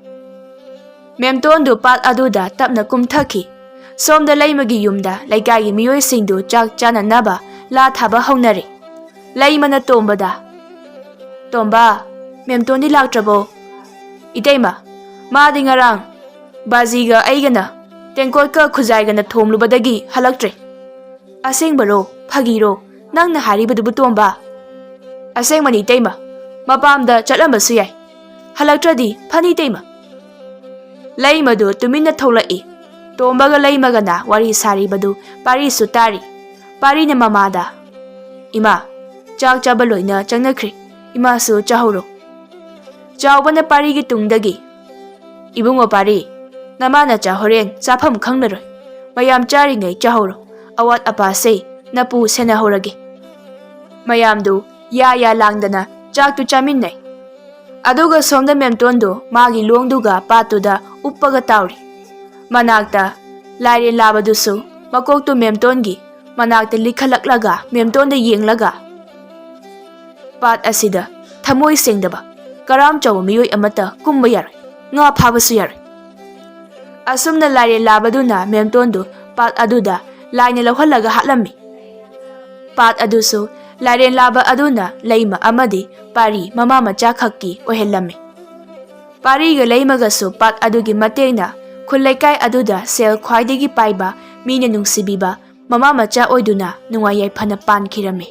ꯃꯦꯝꯇꯣꯟꯗꯨ ꯄꯥꯠ ꯑꯗꯨꯗ ꯇꯞꯅ ꯀꯨꯝꯊꯈꯤ꯫ ꯁꯣꯝꯗ ꯂꯩꯃꯒꯤ ꯌꯨꯝꯗ ꯂꯩꯀꯥꯏꯒꯤ ꯃꯤꯑꯣꯏꯁꯤꯡꯗꯨ ꯆꯥꯛ ꯆꯥꯅꯅꯕ ꯂꯥ ꯊꯥꯕ ꯍꯧꯅꯔꯦ꯫ ꯂꯩꯃꯅ ꯇꯣꯝꯕꯗ, "ꯇꯣꯝꯕ, ꯃꯦꯝꯇꯣꯟꯗꯤ ꯂꯥꯛꯇ꯭ꯔꯕꯣ?" "ꯏꯇꯩꯃ, ꯃꯥꯗꯤ ꯉꯔꯥꯡ ꯕꯥꯖꯤꯒ ꯑꯩꯒꯅ ꯇꯦꯡꯀꯣꯠꯀ ꯈꯨꯖꯥꯏꯒꯅ ꯊꯣꯝꯂꯨꯕꯗꯒꯤ ꯍꯜꯂꯛꯇ꯭ꯔꯦ꯫" "ꯑꯁꯦꯡꯕꯔꯣ? ꯐꯥꯒꯤꯔꯣ? ꯅꯪꯅ ꯍꯥꯏꯔꯤꯕꯗꯨꯕꯨ, ꯇꯣꯝꯕ?" "ꯑꯁꯦꯡꯕꯅꯤ, ꯏꯇꯩꯃ꯫ ꯃꯄꯥꯝꯗ ꯆꯠꯂꯝꯕꯁꯨ ꯌꯥꯏ꯫ ꯍꯜꯂꯛꯇ꯭ꯔꯗꯤ ꯐꯅꯤ, ꯏꯇꯩꯃ꯫" ꯂꯩꯃꯗꯨ ꯇꯨꯃꯤꯟꯅ ꯊꯣꯛꯂꯛꯏ꯫ ꯇꯣꯝꯕꯒ ꯂꯩꯃꯒꯅ ꯋꯥꯔꯤ ꯁꯥꯔꯤꯕꯗꯨ ꯄꯥꯔꯤꯁꯨ ꯇꯥꯔꯤ꯫ ꯄꯥꯔꯤꯅ ꯃꯃꯥꯗ, "ꯏꯃꯥ, ꯆꯥꯛ ꯆꯥꯕ ꯂꯣꯏꯅ ꯆꯪꯅꯈ꯭ꯔꯦ꯫ ꯏꯃꯥꯁꯨ ꯆꯥꯍꯧꯔꯣ꯫" ꯆꯥꯎꯕꯅ ꯄꯥꯔꯤꯒꯤ ꯇꯨꯡꯗꯒꯤ, "ꯏꯕꯨꯡꯉꯣ ꯄꯥꯔꯤ, ꯅꯃꯥ ꯅꯆꯥ ꯍꯣꯔꯦꯟ ꯆꯥꯐꯝ ꯈꯪꯂꯔꯣꯏ꯫ ꯃꯌꯥꯝ ꯆꯥꯔꯤꯉꯩ ꯆꯥꯍꯧꯔꯣ꯫ ꯑꯋꯥꯠ ꯑꯄꯥꯁꯦ ꯅꯄꯨ ꯁꯦꯟꯅꯍꯧꯔꯒꯦ꯫ ꯃꯌꯥꯝꯗꯨ ꯌꯥ ꯌꯥ ꯂꯥꯡꯗꯅ ꯆꯥꯛꯇꯨ ꯆꯥꯃꯤꯟꯅꯩ꯫ ꯑꯗꯨꯒ ꯁꯣꯝꯗ ꯃꯦꯝꯇꯣꯟꯗꯨ ꯃꯥꯒꯤ ꯂꯣꯡꯗꯨꯒ ꯄꯥꯠꯇꯨꯗ ꯎꯞꯄꯒ ꯇꯥꯎꯔꯤ꯫ ꯃꯅꯥꯛꯇ ꯂꯥꯏꯔꯦꯟ ꯂꯥꯕꯗꯨꯁꯨ ꯃꯀꯣꯛꯇꯨ ꯃꯦꯝꯇꯣꯟꯒꯤ ꯃꯅꯥꯛꯇ ꯂꯤꯈꯠꯂꯛꯂꯒ ꯃꯦꯝꯇꯣꯟꯗ ꯌꯦꯡꯂꯒ, "ꯄꯥꯠ ꯑꯁꯤꯗ ꯊꯃꯣꯏ ꯁꯦꯡꯗꯕ ꯀꯔꯥꯝ ꯆꯥꯎꯕ ꯃꯤꯑꯣꯏ ꯑꯃꯠꯇ ꯀꯨꯝꯕ ꯌꯥꯔꯣꯏ, ꯉꯥ ꯐꯥꯕꯁꯨ ꯌꯥꯔꯣꯏ"꯫ ꯑꯁꯨꯝꯅ ꯂꯥꯏꯔꯦꯟ ꯂꯥꯕꯗꯨꯅ ꯃꯦꯝꯇꯣꯟꯗꯨ ꯄꯥꯠ ꯑꯗꯨꯗ ꯂꯥꯏꯅ ꯂꯧꯍꯜꯂꯒ ꯍꯥꯠꯂꯝꯃꯤ꯫ ꯄꯥꯠ ꯑꯗꯨꯁꯨ ꯂꯥꯏꯔꯦꯟ ꯂꯥꯕ ꯑꯗꯨꯅ ꯂꯩꯃ ꯑꯃꯗꯤ ꯄꯥꯔꯤ ꯃꯃꯥ ꯃꯆꯥ ꯈꯛꯀꯤ ꯑꯣꯏꯍꯜꯂꯝꯃꯤ꯫ ꯄꯥꯔꯤꯒ ꯂꯩꯃꯒꯁꯨ ꯄꯥꯠ ꯑꯗꯨꯒꯤ ꯃꯇꯦꯡꯅ ꯈꯨꯜ ꯂꯩꯀꯥꯏ ꯑꯗꯨꯗ ꯁꯦꯜ ꯈ꯭ꯋꯥꯏꯗꯒꯤ ꯄꯥꯏꯕ, ꯃꯤꯅ ꯅꯨꯡꯁꯤꯕꯤꯕ ꯃꯃꯥ ꯃꯆꯥ ꯑꯣꯏꯗꯨꯅ ꯅꯨꯡꯉꯥꯏ ꯌꯥꯏꯐꯅ ꯄꯥꯟꯈꯤꯔꯝꯃꯤ꯫